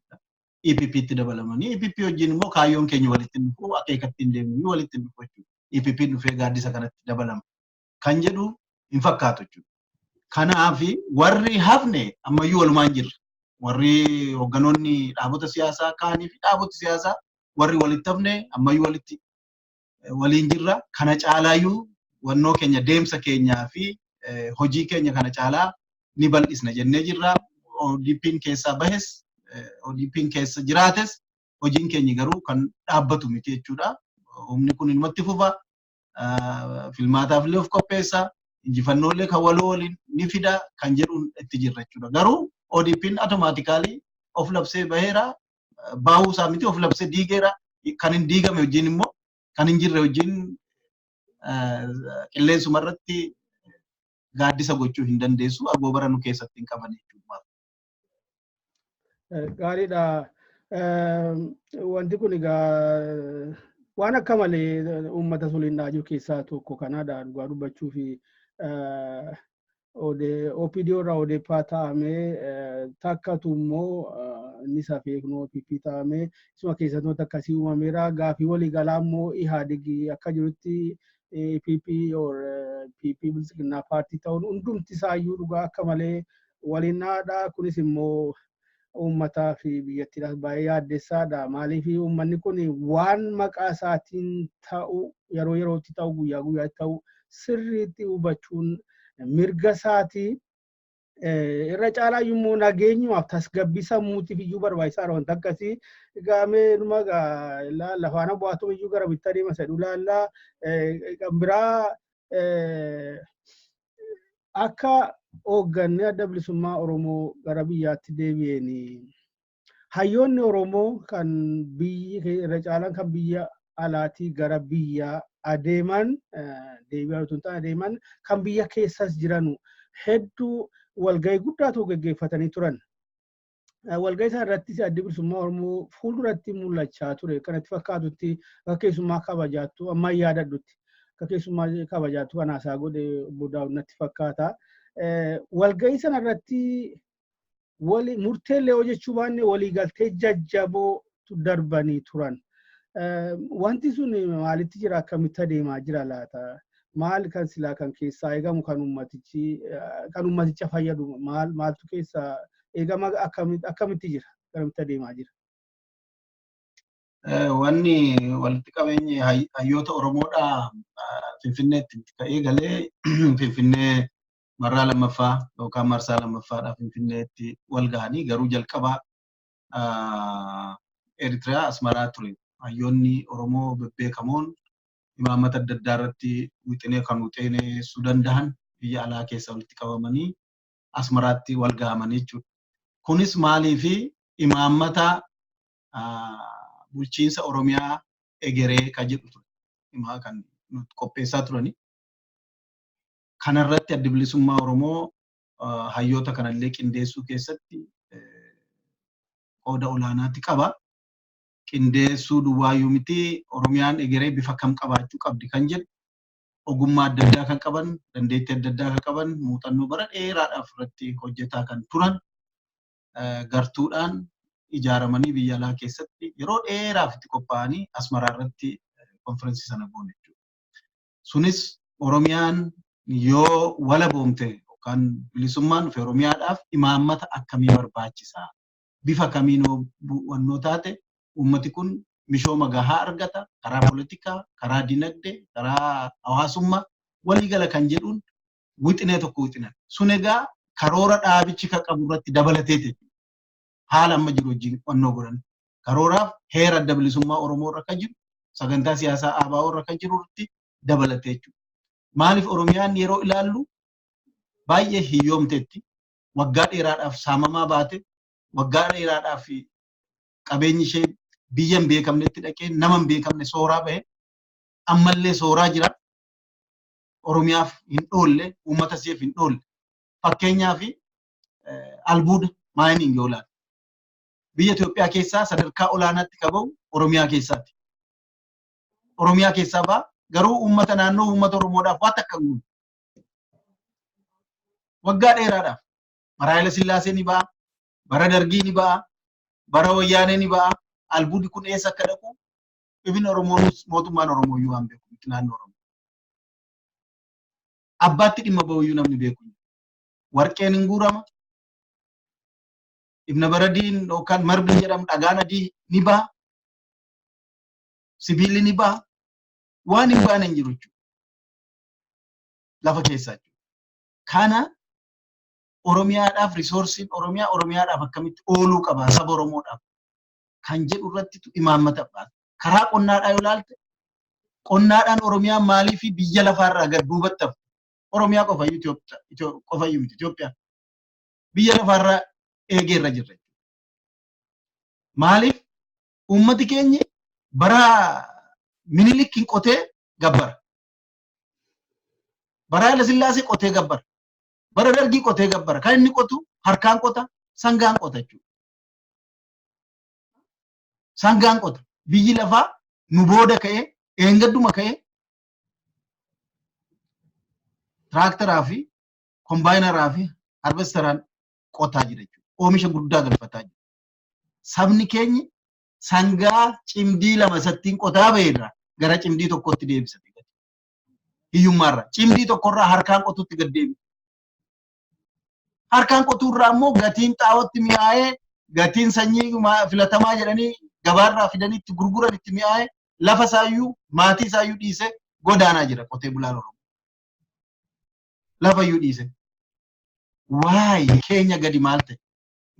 EPP tti dabalamanii EPP wajjin immoo kaayyoon keenya walitti dhufu, akeekatti hin deemnu, walitti dhufu jechuudha. EPP dhufee gaaddisa kanatti dabalama kan jedhu hin fakkaatu jechuudha. Kanaaf warri hafne ammayyuu walumaan jirra. Warri hoogganoonni dhaabota siyaasaa kaanii fi dhaabota siyaasaa warri walitti hafne ammayyuu walitti waliin jirra. Kana caalaayyuu wannoo keenya, deemsa keenyaa fi hojii keenya kana caalaa ni bal'isna jennee jirra. ODP'n keessaa bahes, ODP'n keessa jiraates, hojiin keenya garuu kan dhaabbatu miti jechuudha. Humni kun inumatti fufa. Filmaataaf illee of qopheessa. Injifannoolee kan waloo waliin ni fida kan jedhuun itti jirra jechuudha. Garuu ODP'n automatically of labsee baheera. Baahuu isaa miti, of labsee diigeera. Kan hin diigame wajjin immoo, kan hin jirre wajjin qilleensuma irratti gaaddisa gochuu hin dandeessu. Agoobara nu keessatti hin qaban jechuudha. Gaariidha. Wanti kun egaa waan akka malee uummata soliin jiru keessaa tokko kanaadha, dhugaa dubbachuu fi OPDO irraa ODP ta'amee, takkatu immoo inni safeeknoo OPP ta'amee, isuma keessatti wanta akkasii uumameera. Gaafii waliigalaa immoo Ihaadig akka jirutti PP or PP Biltsiginnaa paartii ta'uun hundumti isaayyuu dhugaa akka malee waliin dhaadha. Kunis immoo uummataa fi biyyattiidhaaf baay'ee yaaddessaadha. Maaliif uummanni kun waan maqaa isaatiin ta'u, yeroo yerootti ta'u, guyyaa guyyaatti ta'u sirriitti hubachuun mirga isaatii, irra caalaa immoo nageenyumaaf tasgabbii sammuutiif iyyuu barbaachisaadha wanta akkasii. Egaa mee numa lafaana bu'aatuma iyyuu gara bittaa deema sadhu laallaa. Kan biraa, akka hoogganni Adda Bilisummaa Oromoo gara biyyaatti deebi'een, hayyoonni Oromoo kan biyyi irra caalaan kan biyya alaatii gara biyyaa adeeman, deebi'aa otoo hin taane adeeman, kan biyya keessas jiranu hedduu walgahii guddaatu geggeeffatanii turan. Walgahii sana irrattis Addi Bilisummaa Oromoo fuulduratti mul'achaa ture. Kanatti fakkaatutti akka keessummaa kabajaattu, amma yaadadhutti akka keessummaa kabajaattu kan haasaa godhe obbo Daawud natti fakkaata. Walgahii sana irratti murteellee hojjechuu baanne waliigaltee jajjaboo darbanii turan. Wanti sun maalitti jira, akkamitti adeemaa jira laata? Maal kan silaa kan keessaa eegamu, kan ummatichi kan ummaticha fayyadu maal maaltu keessaa eegama, akkamitti jira, akkamitti adeemaa jira? Wanni walitti qabeenyi hayyoota Oromoodhaa Finfinneetti ka'ee galee, Finfinnee marraa lammaffaa yookaan marsaa lammaffaadhaa Finfinneetti wal gahanii, garuu jalqabaa Eritiriyaa Asmaraa ture. Hayyoonni Oromoo bebbeekamoon imaammata adda addaa irratti wixinee kan wixineessuu danda'an biyya alaa keessa walitti qabamanii Asmaraatti wal gahamanii jechuudha. Kunis maaliifi imaammata bulchiinsa Oromiyaa egeree kan jedhu ture. Himaa kan qopheessaa turani. Kanarratti Addi Bilisummaa Oromoo hayyoota kanallee qindeessuu keessatti qooda olaanaatti qaba. Qindeessuu duwwaayyuu miti, Oromiyaan egeree bifa kam qabaachuu qabdi kan jedhu, ogummaa adda addaa kan qaban, dandeettii adda addaa kan qaban, muuxannoo bara dheeraadhaaf irratti hojjetaa kan turan gartuudhaan ijaaramanii biyya alaa keessatti yeroo dheeraaf itti qophaa'anii Asmaraa irratti konferensii sana goone jechuudha. Sunis Oromiyaan yoo walaboomte yookaan bilisummaan dhufe Oromiyaadhaaf imaammata akkamii barbaachisaa? Bifa kamiin wannoo taate uummati kun mishooma gahaa argata karaa poolitikaa, karaa dinagdee, karaa hawaasummaa waliigala kan jedhuun wixinee tokko wixinan. Sun egaa karoora dhaabichi kan qabu irratti dabalateeti. Haala amma jiru wajjin qonnoo godhan. Karooraaf heera Adda Bilisummaa Oromoo irra kan jiru, sagantaa siyaasaa ABO irra kan jiru irratti dabalatee jechuudha. Maaliif Oromiyaan yeroo ilaallu baay'ee hiyyoomteetti, waggaa dheeraadhaaf saamamaa baate, waggaa dheeraadhaaf qabeenyi ishee biyya hin beekamnetti dhaqee nama hin beekamne sooraa bahe, ammallee sooraa jira. Oromiyaaf hin dhoolle, uummata isheef hin dhoolle. Fakkeenyaaf albuuda mining yoo ilaalle, biyya Itoophiyaa keessaa sadarkaa olaanaatti ka bahu Oromiyaa keessaati. Oromiyaa keessaa baha, garuu uummata naannoo, uummata Oromoodhaaf waan takka hin guune. Waggaa dheeraadhaaf bara Haayila Sillaasee ni ba'a, bara Dargii ni ba'a, bara Wayyaanee ni ba'a. Albuudi kun eessa akka dhaqu ibin Oromoonis mootummaan Oromoo iyyuu waan beeku miti naannoo Oromoo. Abbaatti dhimma bahu iyyuu namni beeku. Warqeen hin guurama. Ibna baradiin yookaan marbi jedhamu dhagaan adii ni baha. Sibiilli ni baha. Waan hin baane hin jiru jechuudha. Lafa keessaa jechuudha. Kana Oromiyaadhaaf, resourceiin Oromiyaa Oromiyaadhaaf akkamitti ooluu qaba, saba Oromoodhaaf kan jedhu irrattitu imaammata baasa. Karaa qonnaadhaa yoo ilaalte, qonnaadhaan Oromiyaan maalii fi biyya lafaarraa gad duubatti hafu. Oromiyaa qofayyuu miti, Itoophiyaa. Biyya lafaarraa eegeerra jirra. Maaliif uummati keenya bara Minilik hin qotee gabbara. Bara Haayila Sillaasee qotee gabbara. Bara Dargii qotee gabbara. Kan inni qotu harkaan qota, sangaan qota jechuudha. Sangaan qota. Biyyi lafaa nu booda ka'ee, eengadduma ka'ee, tiraaktaraa fi Combiner fi harvesteraan qotaa jira jechuudha. Oomisha guddaa galfataa jira. Sabni keenya sangaa cimdii 2 isattiin qotaa ba'eerra gara cimdii 1tti deebisate. Hiyyummaarra cimdii 1rraa harkaan qotuutti gad deebi'e. Harkaan qotuurraa immoo gatiin xaa'ootti mi'aayee, gatiin sanyii filatamaa jedhanii gabaarraa fidanii itti gurguran itti mi'aayee, lafa isaayyuu maatii isaayyuu dhiisee godaanaa jira qotee bulaan Oromoo. Lafa iyyuu dhiise. Waa'ee keenya gadi maal ta'e?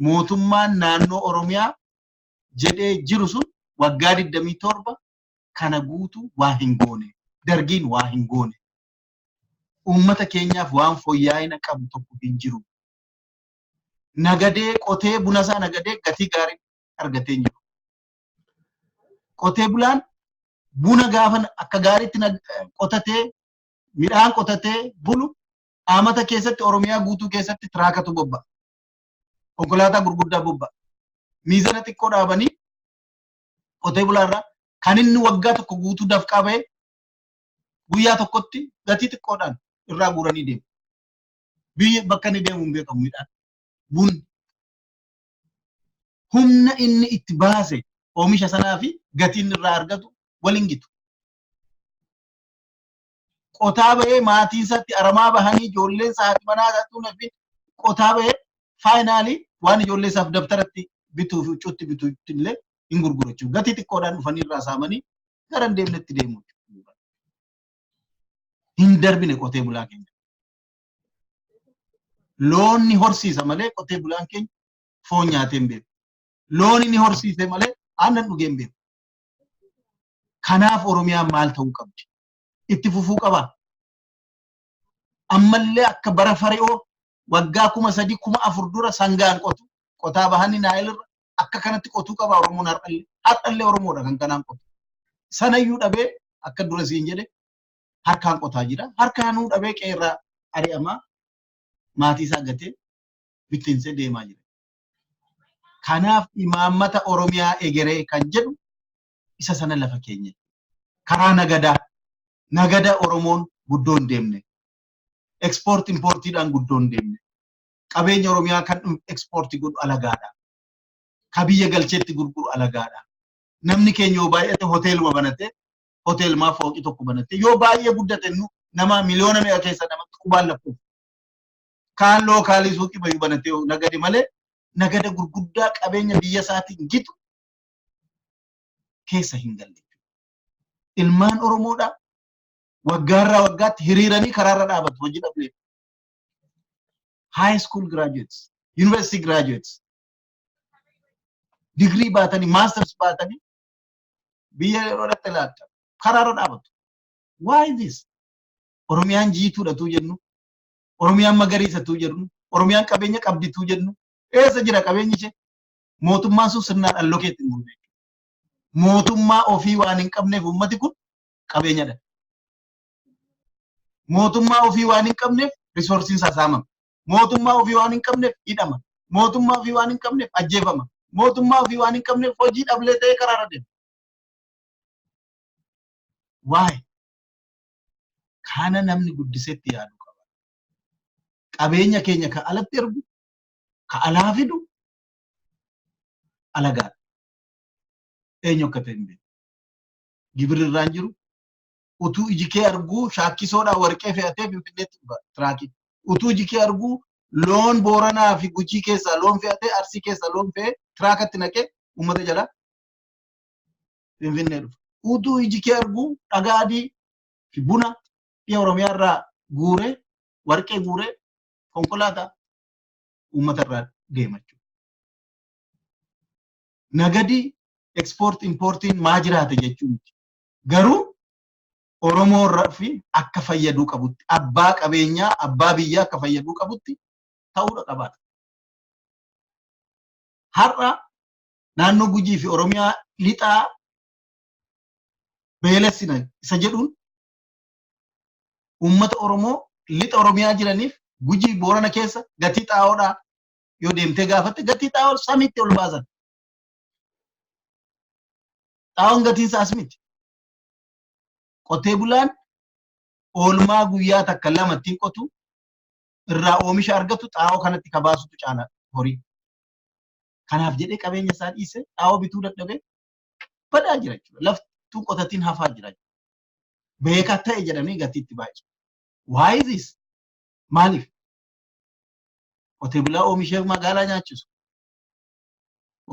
Mootummaan naannoo Oromiyaa jedhee jiru sun waggaa 27 kana guutuu waa hin goone. Dargiin waa hin goone. Uummata keenyaaf waan fooyya'ina qabu tokko hin jiru. Nagadee qotee buna isaa nagadee gatii gaarii argatee hin jiru. Qotee bulaan buna gaafa akka gaariitti qotatee, midhaan qotatee bulu, amata keessatti Oromiyaa guutuu keessatti truckatu bobba'a. Konkolaataa gurguddaa bobba'a. Miizana xiqqoo dhaabanii qotee bulaarraa kan inni waggaa tokko guutuu dafqaa ba'e guyyaa tokkotti gatii xiqqoodhaan irraa guuranii deemu. Biyya bakka inni deemu hin beekamu midhaan. Bunni. Humna inni itti baase oomisha sanaa fi gatiin irraa argatu waliin gitu. Qotaa bahee maatiin isaatti aramaa bahanii, ijoolleen isaa, haati manaa isaatti fi qotaa bahee, finally waan ijoollee isaaf dabtaratti bituu fi huccuutti bituutti illee hin gurguru jechuudha. Gatii xiqqoodhaan dhufanii irraa saamanii gara hin deemnetti deemu jechuudha. Hin darbine qotee bulaa keenya. Loon ni horsiisa malee qotee bulaan keenya foon nyaatee hin beeku. Loon ni horsiise malee aannan dhugee hin beeku. Kanaaf Oromiyaan maal ta'uu qabdi? Itti fufuu qaba. Ammallee akka bara Fari'oo waggaa 3000, 4000 dura sangaan qotu qotaa bahanii Naayilirra akka kanatti qotuu qaba Oromoon har'allee. Har'allee Oromoodha kan kanaan qotu. Sanayyuu dhabee, akka dura siin jedhe, harkaan qotaa jira. Harkaanuu dhabee qeerraa ari'amaa, maatii isaa gatee bittinsee deemaa jira. Kanaaf imaammata Oromiyaa egeree kan jedhu isa sana lafa keenya. Karaa nagadaa, nagada Oromoon guddoo hin deemne. Export importiidhaan guddoo hin deemne. Qabeenya Oromiyaa kan exportii godhu alagaadha. Ka biyya galcheetti gurguru alagaadha. Namni keenya yoo baay'ate hoteeluma banatee, hoteelumaa fooqii tokko banatee, yoo baay'ee guddate nama miliyoona meeqa keessa namatti qubaan lakkooftu. Kaan localii suuqii bayyuu banatee nagade malee nagada gurguddaa qabeenya biyya isaatiin gitu keessa hin galle. Ilmaan Oromoodhaa waggaarraa waggaatti hiriiranii karaarra dhaabatu hojii dhablee. High school graduates, university graduates, degree baatanii, masters baatanii biyya yeroo dhatte laatta karaarra dhaabatu. Why this? Oromiyaan jiituudha jennu, Oromiyaan magariisatu jennu, Oromiyaan qabeenya qabdituu jennu, eessa jira qabeenyi ishee? Mootummaan sun sirnaan allocate hin goone. Mootummaa ofii waan hin qabneef uummati kun qabeenyadha. Mootummaa ofii waan hin qabneef resourceiin isaa saamama. Mootummaa ofii waan hin qabneef hidhama. Mootummaa ofii waan hin qabneef ajjeefama. Mootummaa ofii waan hin qabneef hojii dhablee ta'ee karaarra deema. Why? Kana namni guddisetti yaadu qaba. Qabeenya keenya ka alatti ergu, ka alaa fidu alagaadha. Eenyu akka ta'e hin beeku. Gibirri irraa hin jiru. Utuu iji kee arguu shaakkisoodhaan warqee fe'atee Finfinneetti dhufa truckii. Utuu iji kee arguu loon Booranaa fi Gujii keessaa loon fe'atee, Arsii keessaa loon fe'ee, truckatti naqee uummata jala Finfinnee dhufa. Utuu iji kee arguu dhagaa adii fi buna dhiya Oromiyaa irraa guuree, warqee guuree, konkolaataa uummata irraa deema jechuudha. Nagadii export importiin maa jiraate jechuu miti. Garuu Oromoo irraa fi akka fayyaduu qabutti, abbaa qabeenyaa, abbaa biyyaa akka fayyaduu qabutti ta'uudha qabaata. Har'a naannoo Gujii fi Oromiyaa lixaa beelessina isa jedhuun uummata Oromoo lixa Oromiyaa jiraniif Gujii Boorana keessa gatii xaa'oodhaa yoo deemtee gaafatte, gatii xaa'oo samiitti ol baasan. Xaa'oon gatiin isaas miti. Qotee bulaan oolmaa guyyaa takka lama ittiin qotu. Irraa oomisha argatu xaa'oo kanatti kabaasutu caala horii. Kanaaf jedhee qabeenya isaa dhiisee xaa'oo bituu dadhabee badaa jira jechuudha. Laftuu qotatiin hafaa jira. Beekaa ta'e jedhanii gatii itti baay'isu. Why is this? Maaliif? Qotee bulaa oomishee magaalaa nyaachisu.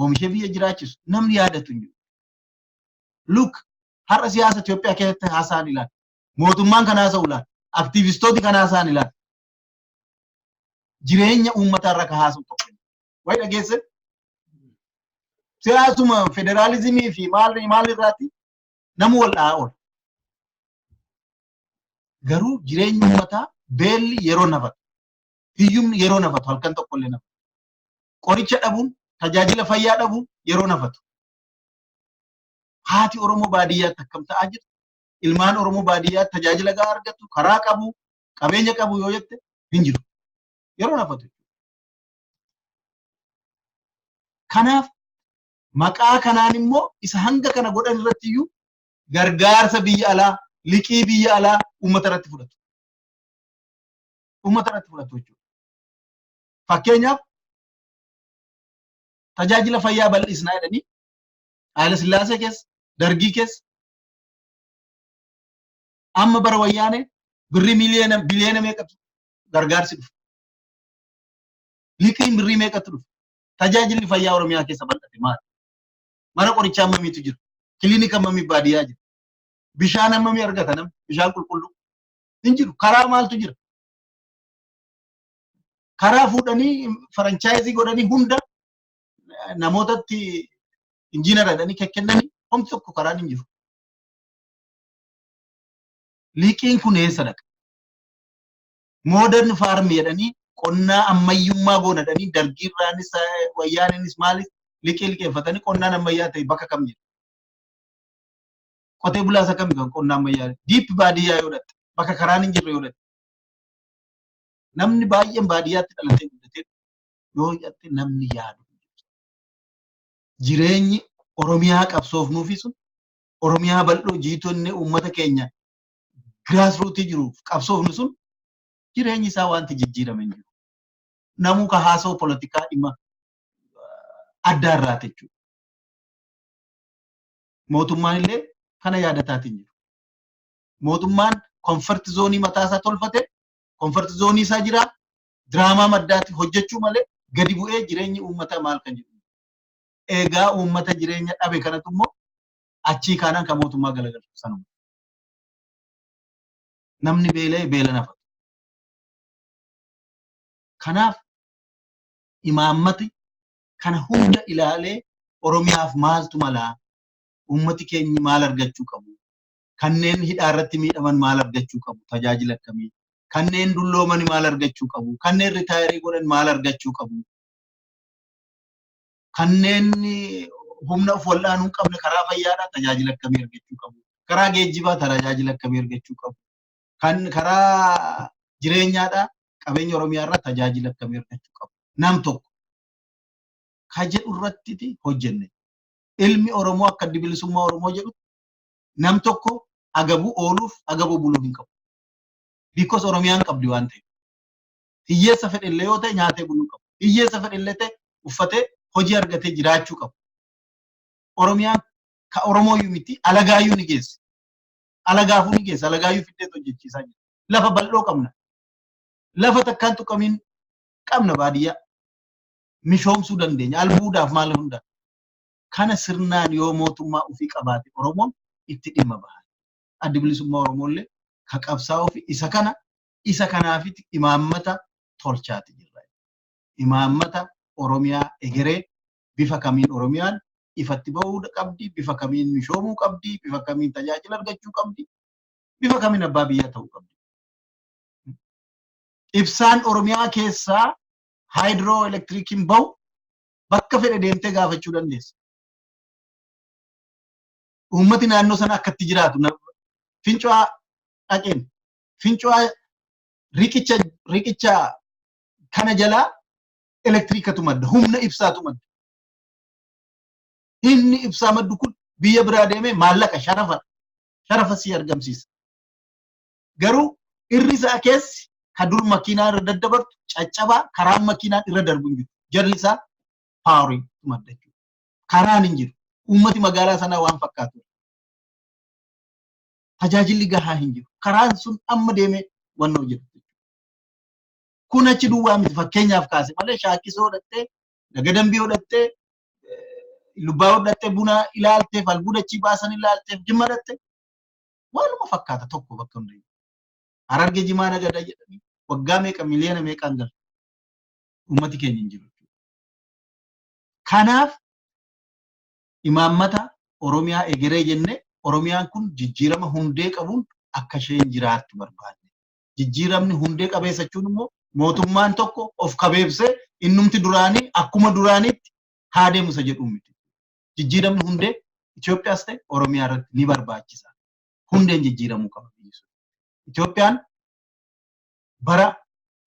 Oomishee biyya jiraachisu. Namni yaadatu hin jiru. Look, har'a siyaasa Itoophiyaa keessatti haasa'an ilaala. Mootummaan kan haasa'u ilaala. Aktiivistooti kan haasa'an ilaala. Jireenya uummataa irra kan haasa'u tokko. Wayi dhageesse? Siyaasuma federaalizimii fi maal maal irraati namu wal dha'aa oola. Garuu jireenyi uummataa, beelli yeroo nafatu. Hiyyumni yeroo nafatu, halkan tokko illee nafatu. Qoricha dhabuun, tajaajila fayyaa dhabuun yeroo nafatu. Haati Oromoo baadiyyaatti akkam ta'aa jirti? Ilmaan Oromoo baadiyyaatti tajaajila gahaa argatu, karaa qabu, qabeenya qabu yoo jette, hin jiru. Yeroo nafatu. Kanaaf maqaa kanaan immoo isa hanga kana godhan irratti iyyuu gargaarsa biyya alaa, liqii biyya alaa uummata irratti fudhatu. Uummata irratti fudhatu jechuudha. Fakkeenyaaf, tajaajila fayyaa bal'isnaa jedhanii Haayila Sillaasee keessa, Dargii keessa, amma bara Wayyaanee birrii miliyoona biliyoona meeqatu gargaarsi dhufe? Liqiin birrii meeqatu dhufe? Tajaajilli fayyaa Oromiyaa keessa bal'ate maali? Mana qorichaa hammamiitu jira? Kiliinika hammamii baadiyyaa jira? Bishaan hammamii argata namni? Bishaan qulqulluu hin jiru. Karaa maaltu jira? Karaa fuudhanii franchise godhanii hunda namootatti injiinara jedhanii kennanii, homti tokko karaan hin jiru. Liqiin kun eessa dhaqa? Modern farm jedhanii, qonnaa ammayyummaa goona jedhanii, Dargiirraanis Wayyaaniinis maalis liqii liqeeffatanii, qonnaan ammayyaa ta'e bakka kam jira? Qotee bulaa isa kami kan qonnaa ammayyaa? Deep baadiyyaa yoo dhatte, bakka karaan hin jirre yoo dhatte, namni baay'een baadiyyaatti dhalatee guddatee yoo dhatte, namni yaadu. Jireenyi Oromiyaa qabsoofnuufi sun, Oromiyaa bal'oo jiitonni uummata keenya grassrootii jiruuf qabsoofnu sun, jireenyi isaa wanti jijjiirame hin jiru. Namuu ka haasa'u polotikaa dhimma addaa irraati jechuudha. Mootummaan illee kana yaadataatiin jiru. Mootummaan comfort zone mataa isaa tolfate, comfort zone isaa jira. Diraamaa maddaatti hojjechuu malee gadi bu'ee jireenyi uummataa maal kan jedhu. Egaa uummata jireenya dhabe kanatu immoo achii kaanaan kan mootummaa galagalchu sanuma. Namni beela'e beela nafatu. Kanaaf imaammati kana hunda ilaalee Oromiyaaf maaltu malaa? Uummati keenyi maal argachuu qabu? Kanneen hidhaa irratti miidhaman maal argachuu qabu? Tajaajila akkamii? Kanneen dullooman maal argachuu qabu? Kanneen retire godhan maal argachuu qabu? Kanneen humna of wal'aanuu hin qabne karaa fayyaadhaa tajaajila akkamii argachuu qabu? Karaa geejjibaa tajaajila akkamii argachuu qabu? Kan karaa jireenyaadhaa qabeenya Oromiyaa irraa tajaajila akkamii argachuu qabu? Nam tokko ka jedhu irratti hojjenne. Ilmi Oromoo akka Addi Bilisummaa Oromoo jedhu nam tokko agabuu ooluuf agabuu buluu hin qabu. Because Oromiyaan qabdi waan ta'eef. Hiyyeessa fedhellee yoo ta'e nyaatee buluu qabu. Hiyyeessa fedhellee ta'e uffatee hojii argatee jiraachuu qabu. Oromiyaan ka Oromooyyuu miti, alagaayyuu ni geesse. Alagaafuu ni geesse. Alagaayyuu fiddee hojjechiisaa jira. Lafa bal'oo qabna. Lafa takkaan tuqamiin qabna baadiyyaa. Mishoomsuu dandeenya. Albuudaaf maal hunda. Kana sirnaan yoo mootummaa ofii qabaate Oromoon itti dhimma baha. Addi Bilisummaa Oromoollee ka qabsaa'uu fi isa kana isa kanaafitti imaammata tolchaati jirra. Imaammata Oromiyaa egeree, bifa kamiin Oromiyaan ifatti bahuu qabdi, bifa kamiin mishoomuu qabdi, bifa kamiin tajaajila argachuu qabdi, bifa kamiin abbaa biyyaa ta'uu qabdi. Ibsaan Oromiyaa keessaa hydro electriciin bahu bakka fedhe deemtee gaafachuu dandeessa. Uummati naannoo sana akkatti jiraatu, Fincuwaa dhaqeen, Fincuwaa riqicha kana jalaa elektiriikatu madda, humna ibsaatu madda. Inni ibsaa maddu kun biyya biraa deemee maallaqa sharafa si argamsiisa. Garuu irri isaa keessi Ka dur makiinaa irra daddabartu caccabaa, karaan makiinaan irra darbu hin jiru. Jalli isaa powerii madda jechuudha. Karaan hin jiru. Uummati magaalaa sanaa waan fakkaatu. Tajaajilli gahaa hin jiru. Karaan sun amma deemee wannoo jedhu. Kun achi duwwaa miti, fakkeenyaaf kaase malee. Shaakkisoo hodhattee, Laga Dambii hodhattee, Lubbaa hodhattee, buna ilaalteef, albuuda achii baasan ilaalteef, Jimma dhattee waanuma fakkaata tokko bakka hundayyuu. Hararge jimaa nagada jedhanii waggaa meeqa miliyoona meeqaan galu. Uummati keenya hin jiru. Kanaaf imaammata Oromiyaa egeree jennee, Oromiyaan kun jijjiirama hundee qabuun akka isheen jiraattu barbaanne. Jijjiiramni hundee qabeessa jechuun immoo mootummaan tokko of kabeebsee innumti duraanii akkuma duraaniitti haa deemu isa jedhu miti. Jijjiiramni hundee Itoophiyaas ta'e Oromiyaa irratti ni barbaachisa. Hundeen jijjiiramuu qaba biyyi sun. Itoophiyaan bara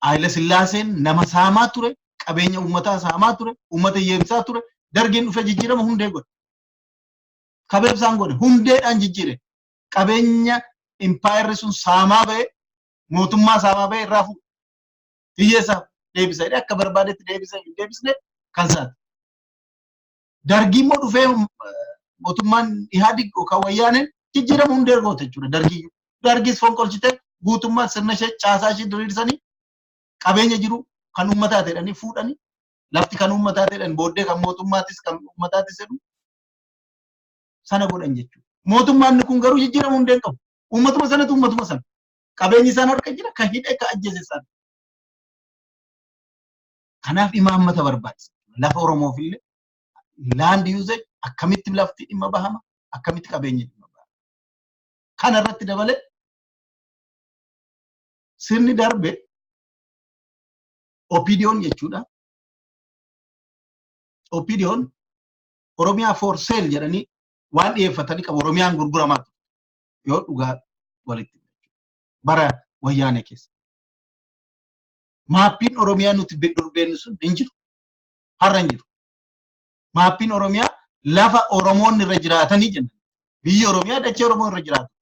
Haayile Sillaaseen nama saamaa ture, qabeenya uummataa saamaa ture, uummata hiyyeessaa ture, Dargiin dhufe jijjiirama hundee godhe. Kabeebsaan godhe, hundeedhaan jijjiire. Qabeenya impaayerri sun saamaa ba'e, mootummaa saamaa ba'e irraa fuudhe. Hiyyeessaaf deebisa jedhee akka barbaadetti deebisee hin deebisne kan isaati. Dargii immoo dhufee mootummaan Ihaadig yookaan Wayyaaneen jijjiirama hundee goote jechuudha Dargii. Dargis fonqolchite, guutummaan sirna ishee, caasaa ishee diriirsanii, qabeenya jiru kan uummataa jedhanii fuudhanii, lafti kan uummataa jedhan, booddee kan mootummaatis kan uummataatis jedhu sana godhan jechuudha. Mootummaan kun garuu jijjiirama hundee hin qabu. Uummatuma sanatu uummatuma sana. Qabeenyi isaan harka jira, kan hidhe, kan ajjeese isaan. Kanaaf imaammata barbaachisa. Lafa Oromoof illee land usage, akkamitti lafti dhimma bahama, akkamitti qabeenyi dhimma bahama. Kana irratti dabalee sirni darbe OPDOn jechuudha. OPDOn Oromiyaa for sale jedhanii waan dhiyeeffatanii qabu. Oromiyaan gurguramaa ture. Yoo dhugaa walitti bara Wayyaanee keessa. Maappiin Oromiyaa nuti dur beeknu sun hin jiru. Har'a hin jiru. Maappiin Oromiyaa lafa Oromoonni irra jiraatanii jenna. Biyyi Oromiyaa dachee Oromoo irra jiraatu.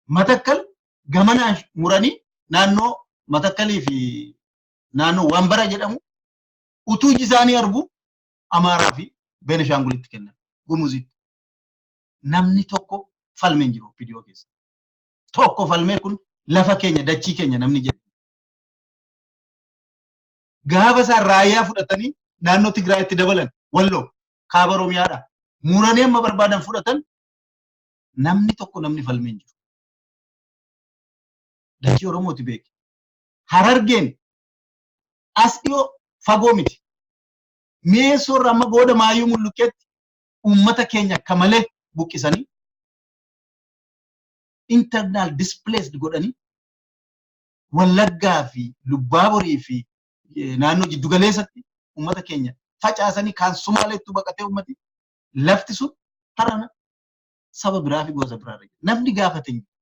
Matakkal gamanaan muranii naannoo Matakkalii fi naannoo Wambara jedhamu utuu iji isaanii argu Amaaraa fi Beenishaangulitti kennan. Gumuzitti. Namni tokko falmee hin jiru OPDO keessa. Tokko falmee kun lafa keenya, dachii keenya namni jedhu. Gaafa isaan raayyaa fudhatanii naannoo Tigraayitti dabalan, Walloo kaaba Oromiyaadha. Muranii amma barbaadan fudhatan, namni tokko namni falmee hin jiru. Dachii Oromooti beeki. Harargeen as dhiyoo fagoo miti. Mi'eessoo irraa amma booda Maayyuu Mulluqqeetti uummata keenya akka malee buqqisanii, internal displaced godhanii, Wallaggaa fi Lubbaaborii fi naannoo jiddugaleessatti uummata keenya facaasanii, kaan Sumaaleettuu baqatee uummati, lafti sun harana saba biraa fi gosa biraa irra jira. Namni gaafate hin jiru.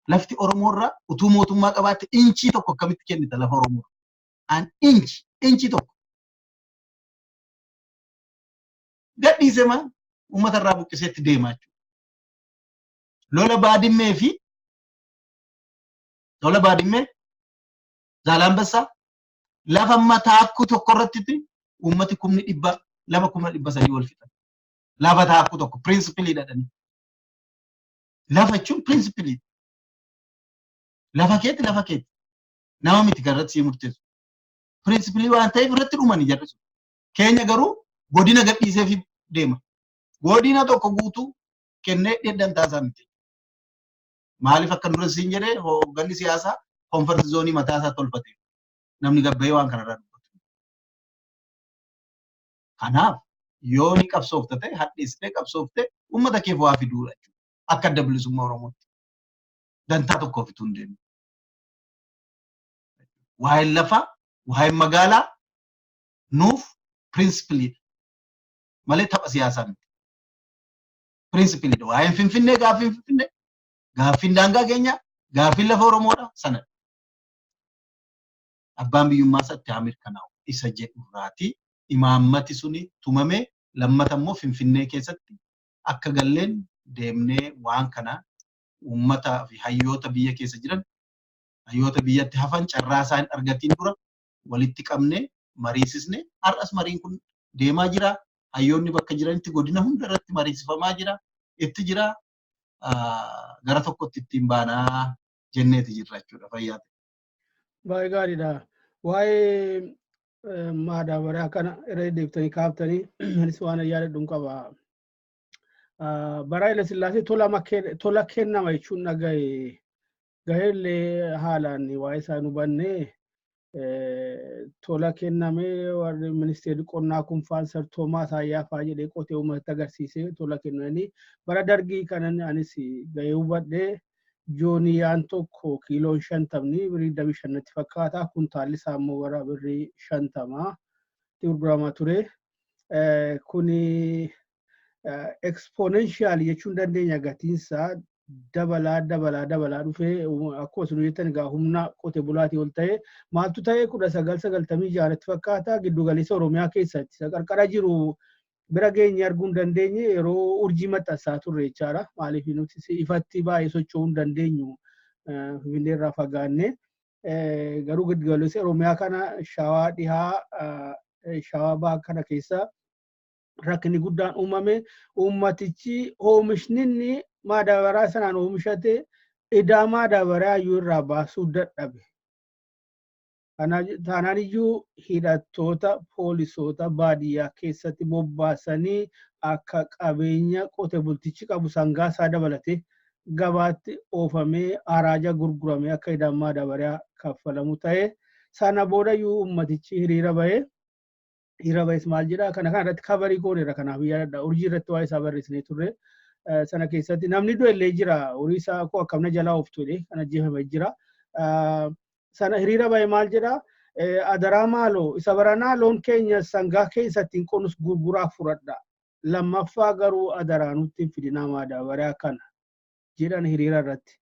Lafti Oromoo irraa utuu mootummaa qabaatte inchii tokko akkamitti kennita lafa Oromoo? An inchii tokko. Gadhiise maa uummata irraa buqqiseetti deemaa jechuudha. Lola Baadimmee fi lola Baadimmee Zaalaambassaa lafa mataakkuu tokko irratti uummati 200,000, 300,000 wal fixan. Lafa taakkuu tokko principle dhadhanii. Lafa jechuun principle. Lafa keetti, lafa keetti. Nama miti kan irratti sii murteessu. Principle waan ta'eef irratti dhumanii jarri sun. Keenya garuu godina gadhiisee fi deema. Godina tokko guutuu kennee dhedhan isaa miti. Maaliif akka dura siin jedhee, hoogganni siyaasaa comfort zone mataa isaa tolfate. Namni gabbayee waan kanarraa dubbatu. Kanaaf yoo ni qabsoofta ta'e, hadheessitee qabsooftee uummata keef waa fiduudha jechuudha. Akka Adda Bilisummaa Oromootti. Dantaa tokkoof ituu hin deemne. Waa'een lafaa, waa'een magaalaa nuuf principleiidha. Malee tapha siyaasaa miti. Principleiidha. Waa'een Finfinnee, gaaffiin Finfinnee, gaaffiin daangaa keenyaa, gaaffiin lafa Oromoodha sanadha. Abbaan biyyummaa isaatti haa mirkanaa'u isa jedhurraati imaammati suni tumame. Lammata immoo Finfinnee keessatti akka galleen deemnee waan kana Uummataa fi hayyoota biyya keessa jiran, hayyoota biyyatti hafan carraa isaan argatiin dura walitti qabne mariisisne. Har'as mariin kun deemaa jira. Hayyoonni bakka jiranitti godina hunda irratti mariisifamaa jira. Itti jira, gara tokkotti ittiin baanaa jenneeti jirra jechuudha, fayyaa ta'e. Baay'ee gaariidha. Waa'ee maadaabaraa kana irra deddeebitanii kaaftanii, anis waan yaadadhu qaba. Bara Haile Sillaasee tola kennama jechuun dhagaye, gaheellee haalaan waa'ee isaa hin hubanne. Tola kennamee, warri ministeerri qonnaa kun faan sartoomaa saayyaa fa'aa jedhee qotee uummatatti agarsiisee tola kennanii. Bara Dargii kanan anis gahee hubadhee, jooniyaan tokko kiiloon 50 birrii 25 natti fakkaata, kuntaalli isaa immoo bara birrii 50 itti gurguramaa ture. Kuni exponential jechuun dandeenya, gatiinsaa dabalaa dabalaa dabalaa dhufee, akkuma isin jettan egaa humna qote bulaatii ol ta'e. Maaltu ta'e? 1996tti fakkaata, giddugaleessa Oromiyaa keessatti isa qarqara jiru bira geenye arguu hin dandeenye, yeroo Urjii maxxansaa turre jechaadha. Maaliif, nuti ifatti baay'ee socho'uu hin dandeenyu, Finfinnee irraa fagaanne. Garuu giddugaleessa Oromiyaa kana, Shawaa Dhihaa, Shawaa Bahaa kana keessa rakkinni guddaan uumame. Uummatichi oomishni inni maadaabaraa sanaan oomishate idaa maadaabaraa iyyuu irraa baasuu dadhabe. Taanaan iyyuu hidhattoota poolisoota baadiyyaa keessatti bobbaasanii akka qabeenya qote bultichi qabu, sangaa isaa dabalatee, gabaatti oofamee haraaja gurguramee akka idaan maadaabaraa kaffalamu ta'e. Sana booda iyyuu uummatichi hiriira bahee. Hiriira bahees maal jedhaa? Kana irratti cover gooneera, kanaaf yaadadha. Urjii irratti waa'ee isaa barreessinee turre. Sana keessatti namni du'e illee jira, horii isaa koo akkamna jalaa ooftu jedhee kan ajjeefame jira. Sana hiriira bahe maal jedhaa? Adaraa maaloo, isa baranaa loon keenya sangaa keessatti hin qonnus gurguraa fudhadha. Lammaffaa garuu adaraa nutti hin fidinaa maadaabaraa kana jedhan hiriira irratti.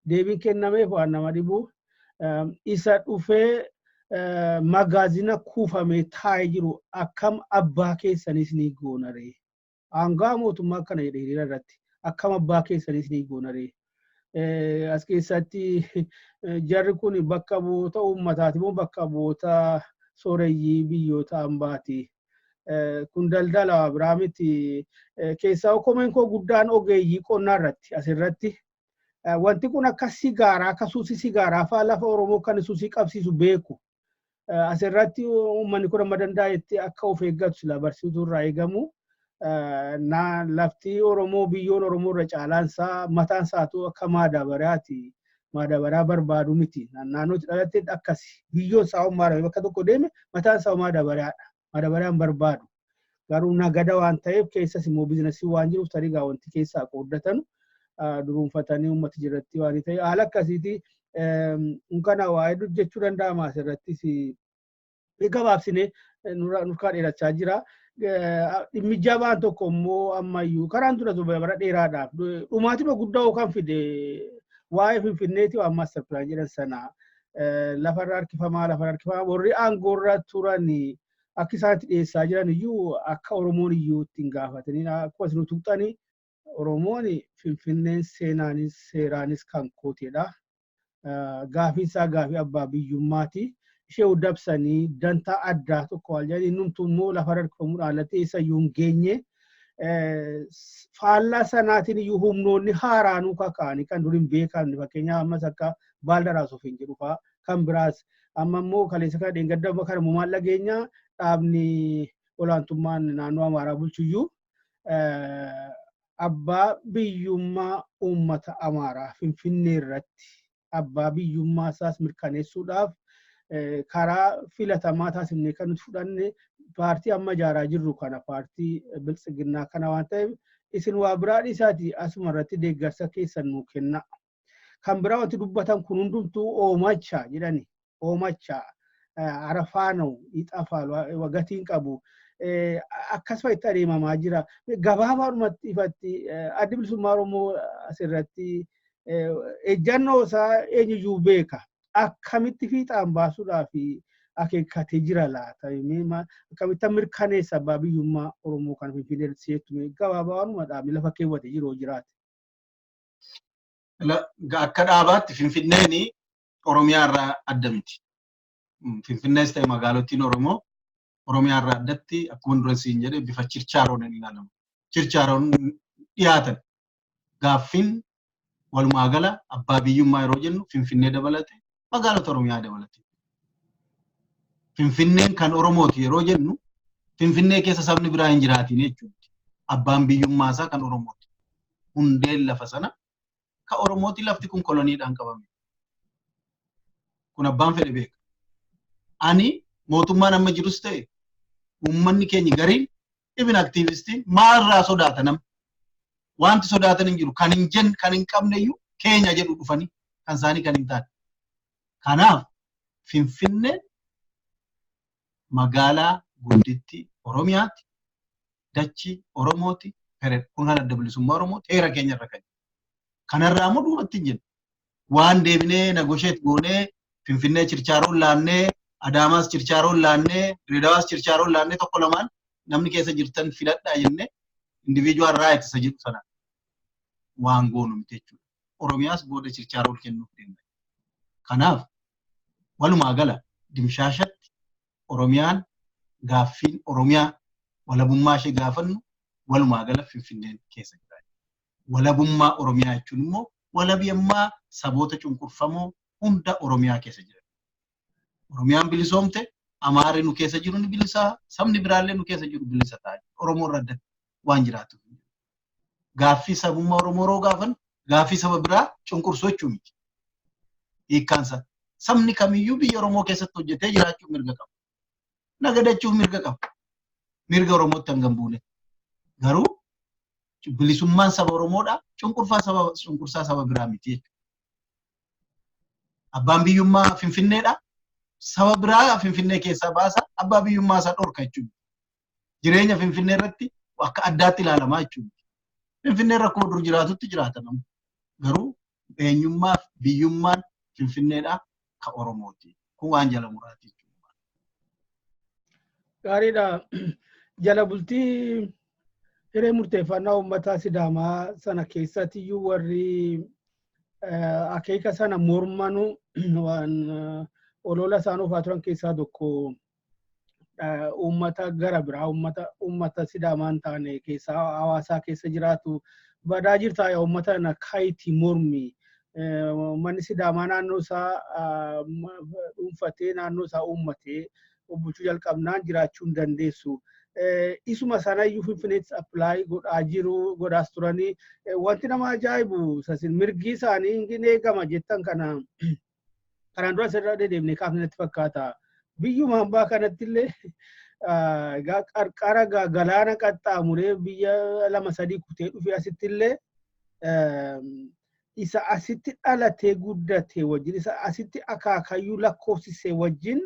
Deebiin kennameef waan nama dhibu, isa dhufee magaazina kuufamee taa'ee jiru akkam abbaa keessanis ni goonaree. Aangaa mootummaa akkana jedhe hiriira irratti, akkam abbaa keessanis ni goonaree. As keessatti jarri kun bakka bu'oota uummataati moo bakka bu'oota sooreyyii biyyoota hambaati? Kun daldala biraa miti. Keessaa komeen koo guddaan ogeeyyii qonnaa irratti asirratti. Wanti kun akka sigaaraa, akka suusii sigaaraa fa'aa lafa Oromoo kan suusii qabsiisu beeku. Asirratti uummanni kun amma danda'etti akka of eeggatu sila barsiisuu irraa eegamu. Lafti Oromoo, biyyoon Oromoo irra caalaan isaa, mataan isaatu akka maadaabaraati. Maadabaraa barbaadu miti. Naannootti dhalatte akkasi. Biyyoon isaa maadabara bakka tokko deeme mataan isaa maadabaraadha. Maadabaraan barbaadu. Garuu nagada waan ta'eef, keessas immoo business waan jiruuf, tarii gaa wanti keessaa qooddatan duruunfatanii uummata jiratti waan ta'e haala akkasiiti. Kana waa hedduu jechuu danda'ama asirrattis, gabaabsinee nurkaa dheerachaa jira. Dhimmi jabaan tokko immoo ammayyuu karaan dura bara dheeraadhaaf dhumaatima guddaa kan fide waa'ee Finfinneeti, waan master plan jedhan sana. Lafarra harkifamaa, lafarra harkifamaa, warri aangoorra turan akka isaanitti dhiyeessaa jiran iyyuu akka Oromoon iyyuu ittiin gaafatanii, akkuma isin tuqxanii, Oromoon Finfinneen seenaanis seeraanis kan kooteedha. Gaafiin isaa gaafii abbaa biyyummaati. Ishee dabsanii dantaa addaa tokko waan jedhanii, innumtuu immoo lafarra harkifamuudhaan alatti eessayyuu hin geenye. Faallaa sanaatiin iyyuu humnoonni haaraanuu kaka'anii kan dur hin beekamne, fakkeenyaaf ammas akka Baaldaraas ofiin jedhu fa'aa, kan biraas amma immoo kaleessa kana dheengadda kana maal dhageenya, dhaabni olaantummaan naannoo Amaaraa bulchuyyuu abbaa biyyummaa uummata Amaaraa Finfinnee irratti abbaa biyyummaa isaas mirkaneessuudhaaf karaa filatamaa taasifnee kan nuti fudhanne paartii amma ijaaraa jirru kana, paartii Biltsiginnaa kana waan ta'eef, isin waa biraa dhiisaati asuma irratti deeggarsa keessan nuu kenna. Kan biraa wanti dubbatan kun hundumtuu oomacha jedhani, oomacha arafaanoo ixafaalu gatiin qabu. Akkasuma itti adeemamaa jira. Gabaabaadhumatti ifatti, Addi Bilisummaa Oromoo asirratti ejjannoo isaa eenyuyyuu beeka. Akkamitti fiixaan baasuudhaaf akeekkatee jira laata? Akkamitti mirkaneessa abbaa biyyummaa Oromoo kan Finfinnee seettu? Gabaabaadhuma dhaabni lafa keewwate jiru jiraate. Akka dhaabaatti Finfinneen Oromiyaa irraa adda miti. Finfinnees ta'e magaalottiin Oromoo Oromiyaa irraa addatti, akkuma dura siin jedhe, bifa chirchaaroon hin ilaalamu. Chirchaaroon dhiyaatan gaaffiin walumaa gala abbaa biyyummaa yeroo jennu Finfinnee dabalate, magaalota Oromiyaa dabalate. Finfinneen kan Oromooti yeroo jennu Finfinnee keessa sabni biraa hin jiraatin jechuudha. Abbaan biyyummaa isaa kan Oromooti. Hundeen lafa sana kan Oromooti, lafti kun koloniidhaan qabame. Kun abbaan fedhe beeka. Ani mootummaan amma jirus ta'e uummanni keenya gariin, even aktiivistiin, maalirraa sodaata nama? Wanti sodaatan hin jiru. Kan hin jenne, kan hin qabne iyyuu keenya jedhu dhufanii kan isaanii kan hin taane. Kanaaf Finfinneen magaalaa gudditti Oromiyaati. Dachii Oromooti. Kun kan Adda Bilisummaa Oromoo heera keenya irra kan jiru. Kanarraa immoo duubatti hin jennu. Waan deebinee negotiate goonee Finfinnee chirchaaroon laannee, Adaamaas chirchaaroon laannee, Dirreedawaas chirchaaroon laannee, tokko lamaan namni keessa jirtan filadhaa jennee individual right isa jedhu sana waan goonu miti jechuudha. Oromiyaas booda chirchaaroon kennuuf deemna. Kanaaf walumaa gala dimshaashatti Oromiyaan, gaaffiin Oromiyaa walabummaa ishee gaafannu walumaa gala Finfinneen keessa jira. Walabummaa Oromiyaa jechuun immoo walabummaa saboota cunqurfamoo hunda Oromiyaa keessa jiran. Oromiyaan bilisoomte, Amaarri nu keessa jiru ni bilisaa, sabni biraallee nu keessa jiru bilisa ta'a. Oromoo irra addatti waan jiraatu. Gaaffii sabummaa Oromoo yeroo gaafannu gaaffii saba biraa cunqursuu jechuu miti. Hiikkaansa. Sabni kamiyyuu biyya Oromoo keessatti hojjetee jiraachuuf mirga qaba. Nagadachuuf mirga qaba. Mirga Oromootti hangam buune. Garuu bilisummaan saba Oromoodha. Cunqursaa saba biraa miti jechuudha. Abbaan biyyummaa Finfinneedha. Saba biraa Finfinnee keessaa baasa. Abbaa biyyummaa isaa dhorka jechuudha. Jireenya Finfinnee irratti akka addaatti ilaalamaa jechuudha. Finfinnee irra akkuma dur jiraatutti jiraata namni. Garuu eenyummaa fi biyyummaan Finfinneedha ka Oromooti. Kun waan jala muraati jechuudha. Gaariidha. Jala bultii hiree murteeffannaa uummataa Sidaamaa sana keessatti iyyuu warri akeeka sana mormanu waan olola isaan oofaa turan keessaa tokko uummata gara biraa, uummata Sidaamaa hin taane keessa hawaasaa keessa jiraatu badaa jirtaa, yaa uummata kana kaayiti mormi. Uummanni Sidaamaa naannoo isaa dhuunfatee, naannoo isaa uummatee bulchuu jalqabnaan jiraachuu hin dandeessu. Isuma sanayyuu Finfinneetti apply godhaa jiru, godhaas turanii. Wanti nama ajaa'ibu sasin mirgi isaanii hin eegama jettan kana kanaan dura asirra deddeebinee kaafne natti fakkaata. Biyyuma hambaa kanatti illee egaa qarqara galaana qaxxaamuree biyya lama sadii kutee dhufee asitti illee isa asitti dhalatee guddate wajjin, isa asitti akaakayyuu lakkoofsise wajjin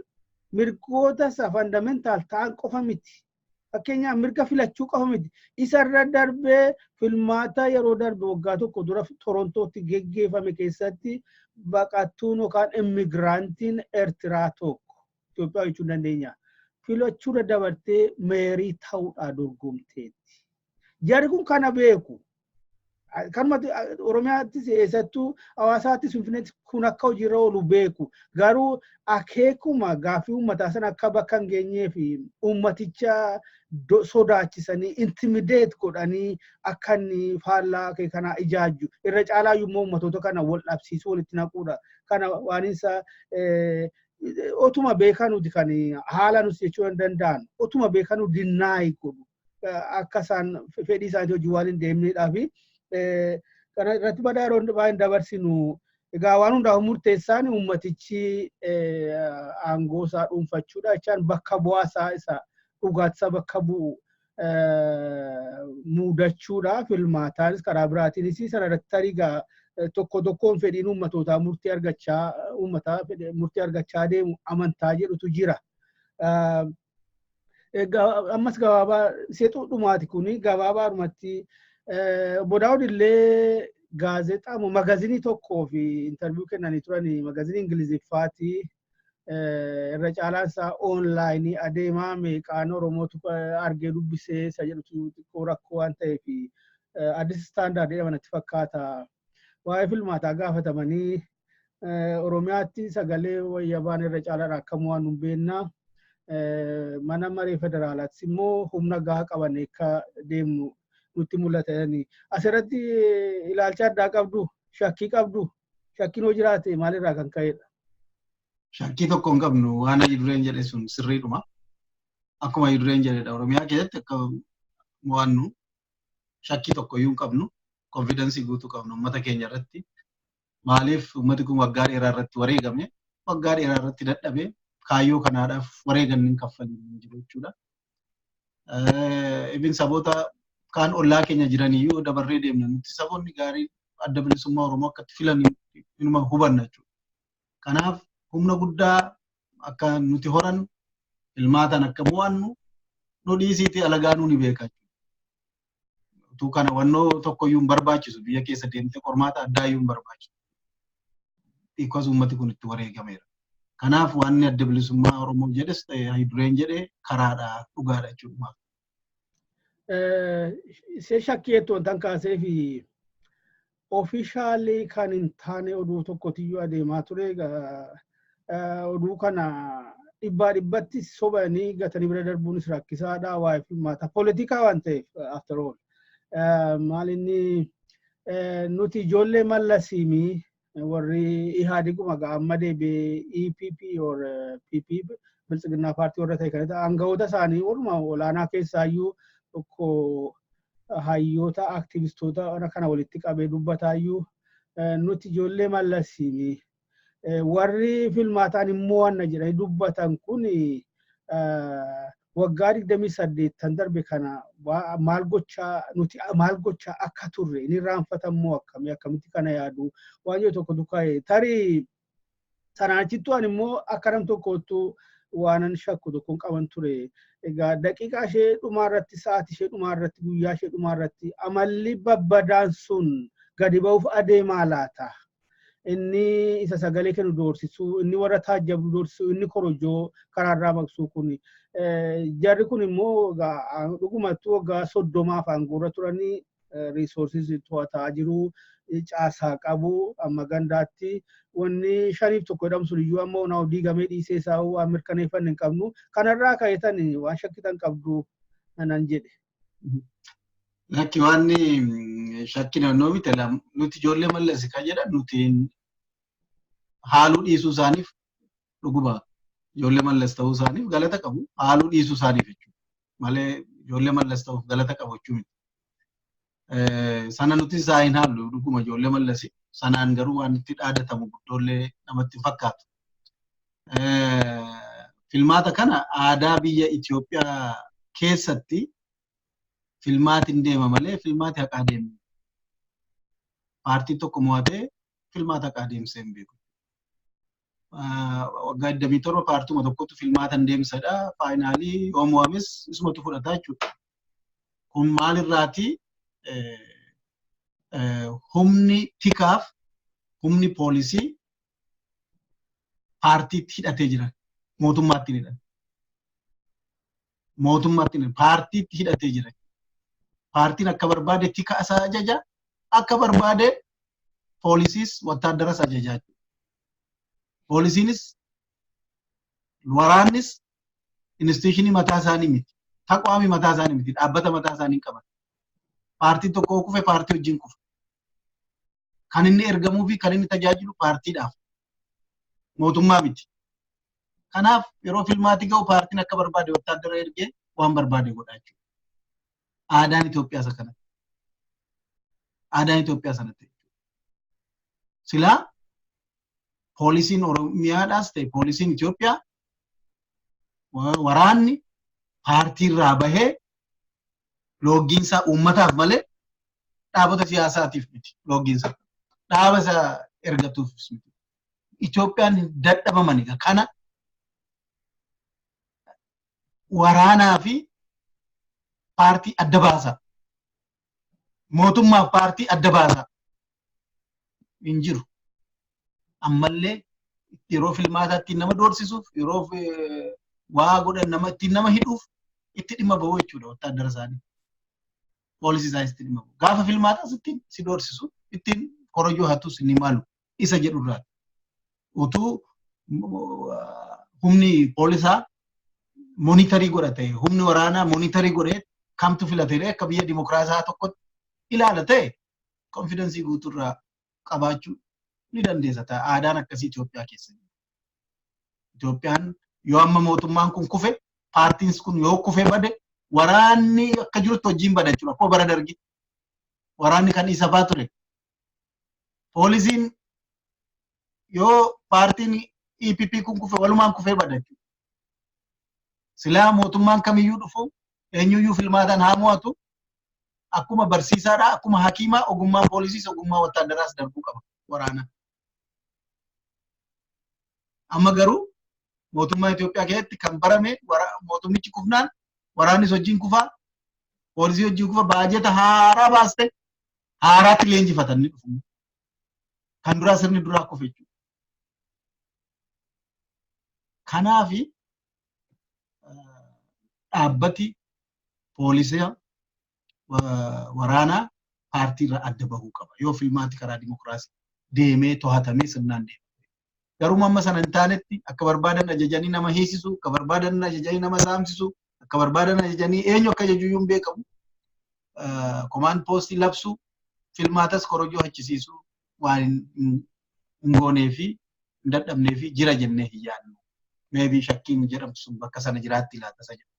mirgoota isa fundamental ta'an qofa miti. Fakkeenyaaf mirga filachuu qofa miti. Isarra darbee filmaata yeroo darbe waggaa tokko dura Torontootti geggeeffame keessatti baqattuun yookaan immigrantiin Eertiraa tokko, Itoophiyaa jechuu dandeenya, filachuurra dabartee mayor ta'uudhaa dorgomteetti. Jarri kun kana beeku. Kanumatti Oromiyaattis, eessattuu, hawaasaattis, Finfinneetti kun akka hojiirra oolu beeku. Garuu akeekuma gaaffii uummataa sana akka bakka hin geenyee fi uummaticha sodaachisanii, intimidate godhanii, akka inni faallaa kanaa ijaajju, irra caalaa immoo uummatoota kana wal dhabsiisuu, walitti naquudha. Kana waan isa otuma beekanuti kan haala nus jechuu hin danda'an, otuma beekanu deny godhu, akka isaan fedhii isaanii hojii waan hin deemneedhaa fi kana irratti badaa yeroo baay'een dabarsinu. Egaa waan hundaaf murteessaan uummatichi aangoo isaa dhuunfachuudha jechaan bakka bu'aa isaa isa dhugaatisa bakka bu'u muudachuudha. Filmaataanis karaa biraatiinis sana irratti tarii egaa tokko tokkoon fedhiin uummatootaa murtii argachaa, uummataa murtii argachaa deemu amantaa jedhutu jira. Egaa ammas gabaabaa seexuu dhumaati kuni. Gabaabaadhumatti obbo Daawud illee gaazexaa magazinii tokkoo fi interview kennanii turani, magazinii Ingiliziffaati. Irra caalaan isaa online adeemaa, meeqaan Oromootu argee dubbisee isa jedhutu xiqqoo rakkoo waan ta'eef, Addis Standard jedhama natti fakkaata. Waa'ee filmaataa gaafatamanii Oromiyaatti sagalee wayyabaan irra caalaadha akkam waan nu beekna. Mana maree federaalaattis immoo humna gahaa qaban akka deemnu nutti mul'ata. Asirratti ilaalcha addaa qabdu, shakkii qabdu, shakkiin hoo jiraate maalirraa kan ka'edha? Shakkii tokko hin qabnu, waan dureen jedhe sun sirriidhuma. Akkuma dureen jedhedha, Oromiyaa keessatti akka mo'annu shakkii tokko iyyuu hin qabnu. Confidence guutuu qabnu uummata keenya irratti. Maaliif, uummati kun waggaa dheeraa irratti wareegame, waggaa dheeraa irratti dadhabe, kaayyoo kanaadhaaf wareegamni hin kaffalin hin jiru jechuudha. Ibin saboota kaan ollaa keenya jiraniyyuu dabarree deemna, nuti saboonni gaariin Adda Bilisummaa Oromoo akkatti filan inuma hubanna jechuudha. Kanaaf humna guddaa akka nuti horan, filmaataan akka mo'annu nu dhiisiitii alagaa nu ni beeka jechuudha. Utuu kana wannoo tokkoyyuu hin barbaachisu, biyya keessa deemtee qormaata addaa iyyuu hin barbaachisu. Because uummati kun itti wareegameera. Kanaaf waan Adda Bilisummaa Oromoo jedhes ta'e dureen jedhe karaadha, dhugaadha jechuudha. Ishee shakkii jettu wantan kaasee fi official kan hin taane oduu tokkotiyyuu adeemaa ture. Oduu kana dhibbaa dhibbatti sobanii gatanii bira darbuunis rakkisaadha, waa'ee filmaata poolitikaa waan ta'eef after all. Maal inni, nuti ijoollee Mallasiimii, warri Ihaadiguma amma deebi'ee EPP or PP, Biltsiginnaa paartii warra ta'e kanatti aangawoota isaanii warruma olaanaa keessaayyuu tokko hayyoota aktivistoota kana walitti qabee dubbataayyuu, nuti ijoollee Mallasiimii, warri filmaataan immoo wanna jedhanii dubbatan kun waggaa 28 darbe kana maal gochaa, nuti maal gochaa akka turre inni irraanfatammoo akkamii, akkamitti kana yaadu waan jiru tokko dukka'e. Tarii sanaan achittu ani immoo akka nam tokkottu waanan shakku tokkoon qaban ture. Egaa daqiiqaa ishee dhumaa irratti, sa'aatii ishee dhumaa irratti, guyyaa ishee dhumaa irratti amalli babbadaan sun gadi ba'uuf adeemaa laata? Inni isa sagalee kennu doorsisuu, inni warra taajjabdu doorsisuu, inni korojoo karaarraa maqsuu kun, jarri kun immoo dhugumattuu waggaa 30f aangoorra turanii resources to'ataa jiru, caasaa qabu, amma gandaatti wanni shaniif tokko jedhamu sun iyyuu amma onaa diigamee dhiisee isaa waan mirkaneeffanne hin qabnu. Kanarraa ka'eetan waan shakkitan qabdu nan jedhe. Lakki, waan shakki naannoo miti, nuti ijoollee Mallas kan jedhan nuti haaluu dhiisuu isaaniif, dhuguma ijoollee Mallas ta'uu isaaniif galata qabu, haaluu dhiisuu isaaniif jechuudha. Malee ijoollee Mallas ta'uuf galata qabu jechuu miti. Sana nuti isaa hin haallu, dhuguma ijoollee Mallas sanaan garuu waan itti dhaadatamu guddoollee namatti hin fakkaatu. Filmaata kana aadaa biyya Itoophiyaa keessatti filmaatiin deema malee filmaati haqaa deema. Paartiin tokko mo'atee filmaata haqaa deemsee hin beeku. Waggaa 27 paartuma tokkotu filmaata hin deemsadha. Finally yoo mo'ames isumatu fudhata jechuudha. Kun maalirraati? Humni tikaaf humni poolisii paartiitti hidhatee jira. Mootummaatti hin hidhan. Mootummaatti hin, paartiitti hidhatee jira. Paartiin akka barbaade tika isaa ajaja, akka barbaade poolisiis wattaaddaras ajajaa jechuudha. Poolisiinis waraannis institution mataa isaanii miti. Taqwaamii mataa isaanii miti. Dhaabbata mataa isaanii hin qaban. Paartiin tokko kufe paartii wajjin kufa. Kan inni ergamuu fi kan inni tajaajilu paartiidhaaf. Mootummaa miti. Kanaaf yeroo filmaati ga'u paartiin akka barbaade wattaaddara ergee waan barbaade godha jechuudha. Aadaan Itoophiyaa isa kanatti. Aadaan Itoophiyaa sanatti. Silaa poolisiin Oromiyaadhaas ta'e poolisiin Itoophiyaa, waraanni paartiirraa bahee looggiinsaa uummataaf malee dhaabota siyaasaatiif miti looggiinsaa. Dhaaba isa ergatuufis miti. Itoophiyaan dadhabamani kana waraanaa fi paartii adda baasa. Mootummaaf paartii adda baasa. Hin jiru. Ammallee yeroo filmaataa ittiin nama doorsisuuf, yeroo waa godhan nama ittiin nama hidhuuf itti dhimma bahu jechuudha wattaaddara isaanii. Poolisii isaanii itti dhimma bahu. Gaafa filmaataas ittiin si doorsisu, ittiin Korojoo hatus ni malu isa jedhurraa. Utuu humni poolisaa monitorii godhate, humni waraanaa monitorii godhee kamtu filatee akka biyya dimokiraasaa tokkotti ilaala ta'e, confidence guutuurraa qabaachuu ni dandeessa ta'a. Aadaan akkasii Itoophiyaa keessa jira. Itoophiyaan yoo amma mootummaan kun kufe, paartiin kun yoo kufe bade, waraanni akka jirutti hojiin bada jechuudha. Akkuma bara Dargi. Waraanni kan isa faa ture. Poolisiin yoo paartiin EPP kun kufe, walumaan kufee bada jechuudha. Silaa mootummaan kamiyyuu dhufu, eenyuyyuu filmaataan haa mo'atu, akkuma barsiisaadha, akkuma hakiimaa, ogummaan poolisiis ogummaa wattaadaraas darbuu qaba waraana. Amma garuu mootummaa Itoophiyaa keessatti kan barame, mootummichi kufnaan waraannis hojiin kufaa, poolisii hojii kufa, baajeta haaraa baaste haaraatti leenjifatan ni dhufu. Kan duraa sirni duraa kufe jechuudha. Kanaafi dhaabbati poolisii waraanaa paartii irraa adda bahuu qaba. Yoo filmaati karaa dimokiraasii deemee to'atamee sirnaan deema. Garuu amma sana hin taanetti akka barbaadan ajajanii nama hiisisu, akka barbaadan ajajanii nama saamsisu, akka barbaadan ajajanii eenyu akka ajajuyyuu hin beekamu. Command postii labsu, filmaatas korojoo hachisiisu waan hin goonee fi hin dadhabnee fi jira jennee hin yaadnu. Maybe shakkiin jedhamtu sun bakka sana jiraatti laata isa jedhu.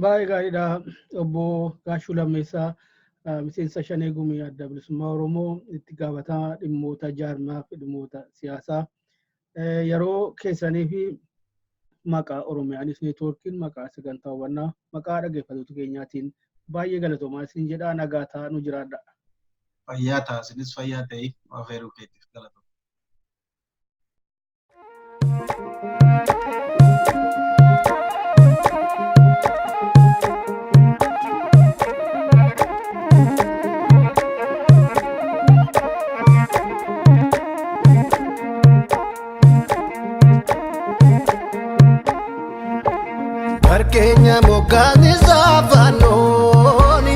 Baay'ee gaariidha, obbo Gaashuu Lammeessaa, miseensa Shanee Gumii Adda Bilisummaa Oromoo, itti gaafatamaa dhimmoota jaarmaa fi dhimmoota siyaasaa. Yeroo keessanii fi maqaa Oromiyaanis Networkiin, maqaa sagantaa hubannaa, maqaa dhaggeeffattoota keenyaatiin baay'ee galatoomaa isin jedha. Nagaa ta'aa, nu jiraadha. Fayyaa ta'a, isinis fayyaa ta'ii, afeeruu keetiif galatoomaa. Barkeenya moggaani saafannooni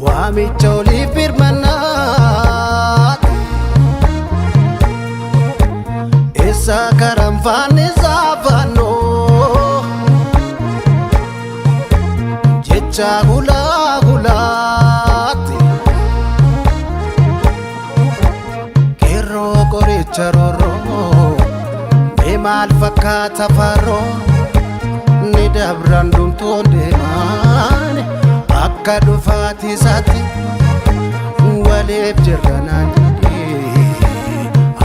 waamicha oliif birmannaa eessa karanfaanni saafannoo jecha hulaa hulaatti qeerroo qoricha roorroo mee maal fakkaata farroo ni dabran dhumtuun deemaan akka dhufaati isaatti waliif jirra naan jedhee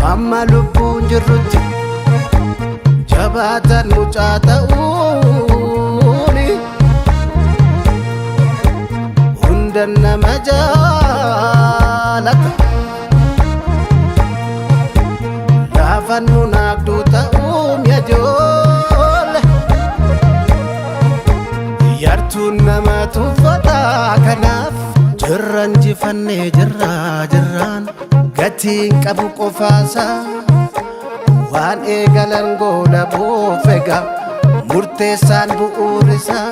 hamma lubbuun jirrutti jabaatan mucaa ta'uuni hunda nama jaalata gaafa nu naagduu ta'uum yajoolle yartuun nama tuffata. Kanaaf jirra injifannee jirra, jirraan gatiin qabu qofaasaa waan eegalan goola buufega murteessaan bu'uurisaa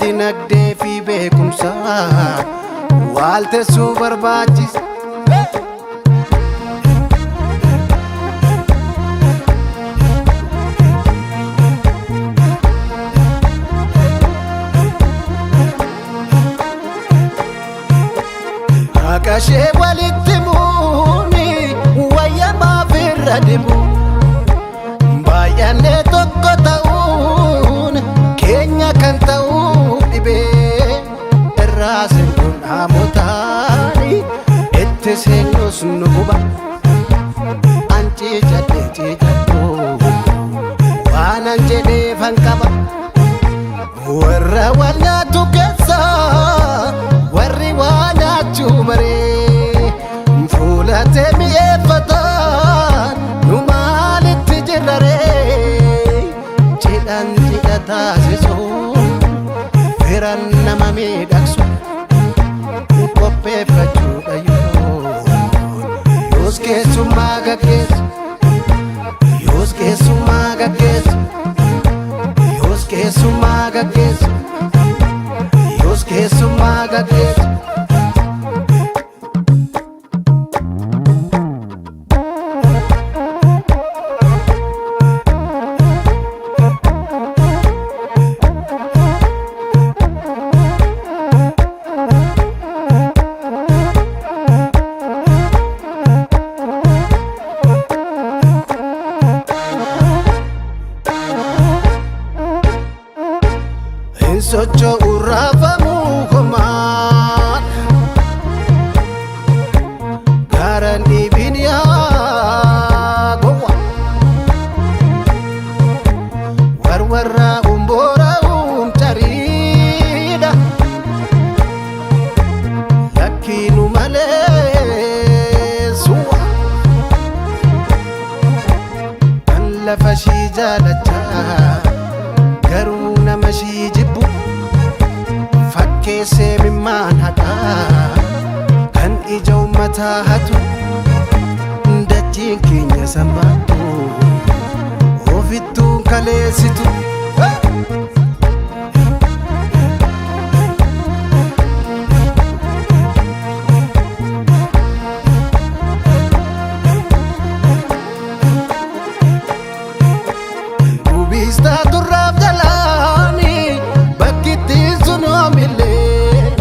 dinagdee fi beekumsa waaltessuu barbaachisa. Haqashee walitti muuni wayya maaf irra dibu, baay'annee tokko ta'uun keenya kan ta'uu dhibee irraa seenuun dhaamotaani itti seenus nu guba an ciicadhe ciicadhu waan an jedheefan qaba. Warra wal nyaatu keessa warri waa nyaachuu baree fuulatee mi'eeffatan nu maalitti jirraree cidhan cidha taasisu firan nama miidhagsu qopheeffachuudha yoo yoos keessummaa gaggeessu, yoos keessummaa gaggeessu, yoos keessummaa gaggeessu, yoos keessummaa gaggeessu. Jaalachaa garuu nama ishii jibbu fakkeessee mimmaan haqaa kan ija ummataa hatu. Dachiin keenya sambaattu ofittuun kaleessitu. Gubiistaa turraaf jalaani bakki ittiin sun oomillee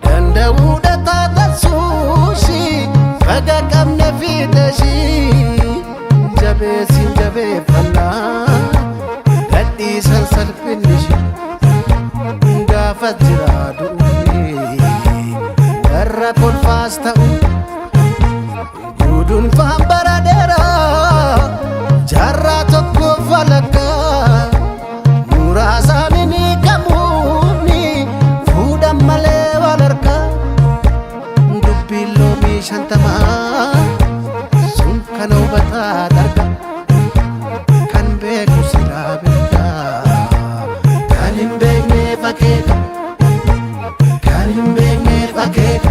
danda'uudha taatasuushi faga qabne fiixeshi jabeessin jabeeffannaa gadhiisan salphinnishi gaafa jiraa du'uuni warra kolfaas ta'u guduunfaan bara dheeraa jaarraa tokko falakkaa muraasaan ni qabuuni fuudhan malee wal harkaa dubbiin loomii 50 sun kana hubataa darga kan beeku silaa beekaa kan hin beekneef akeeka kan hin beekneef akeeka.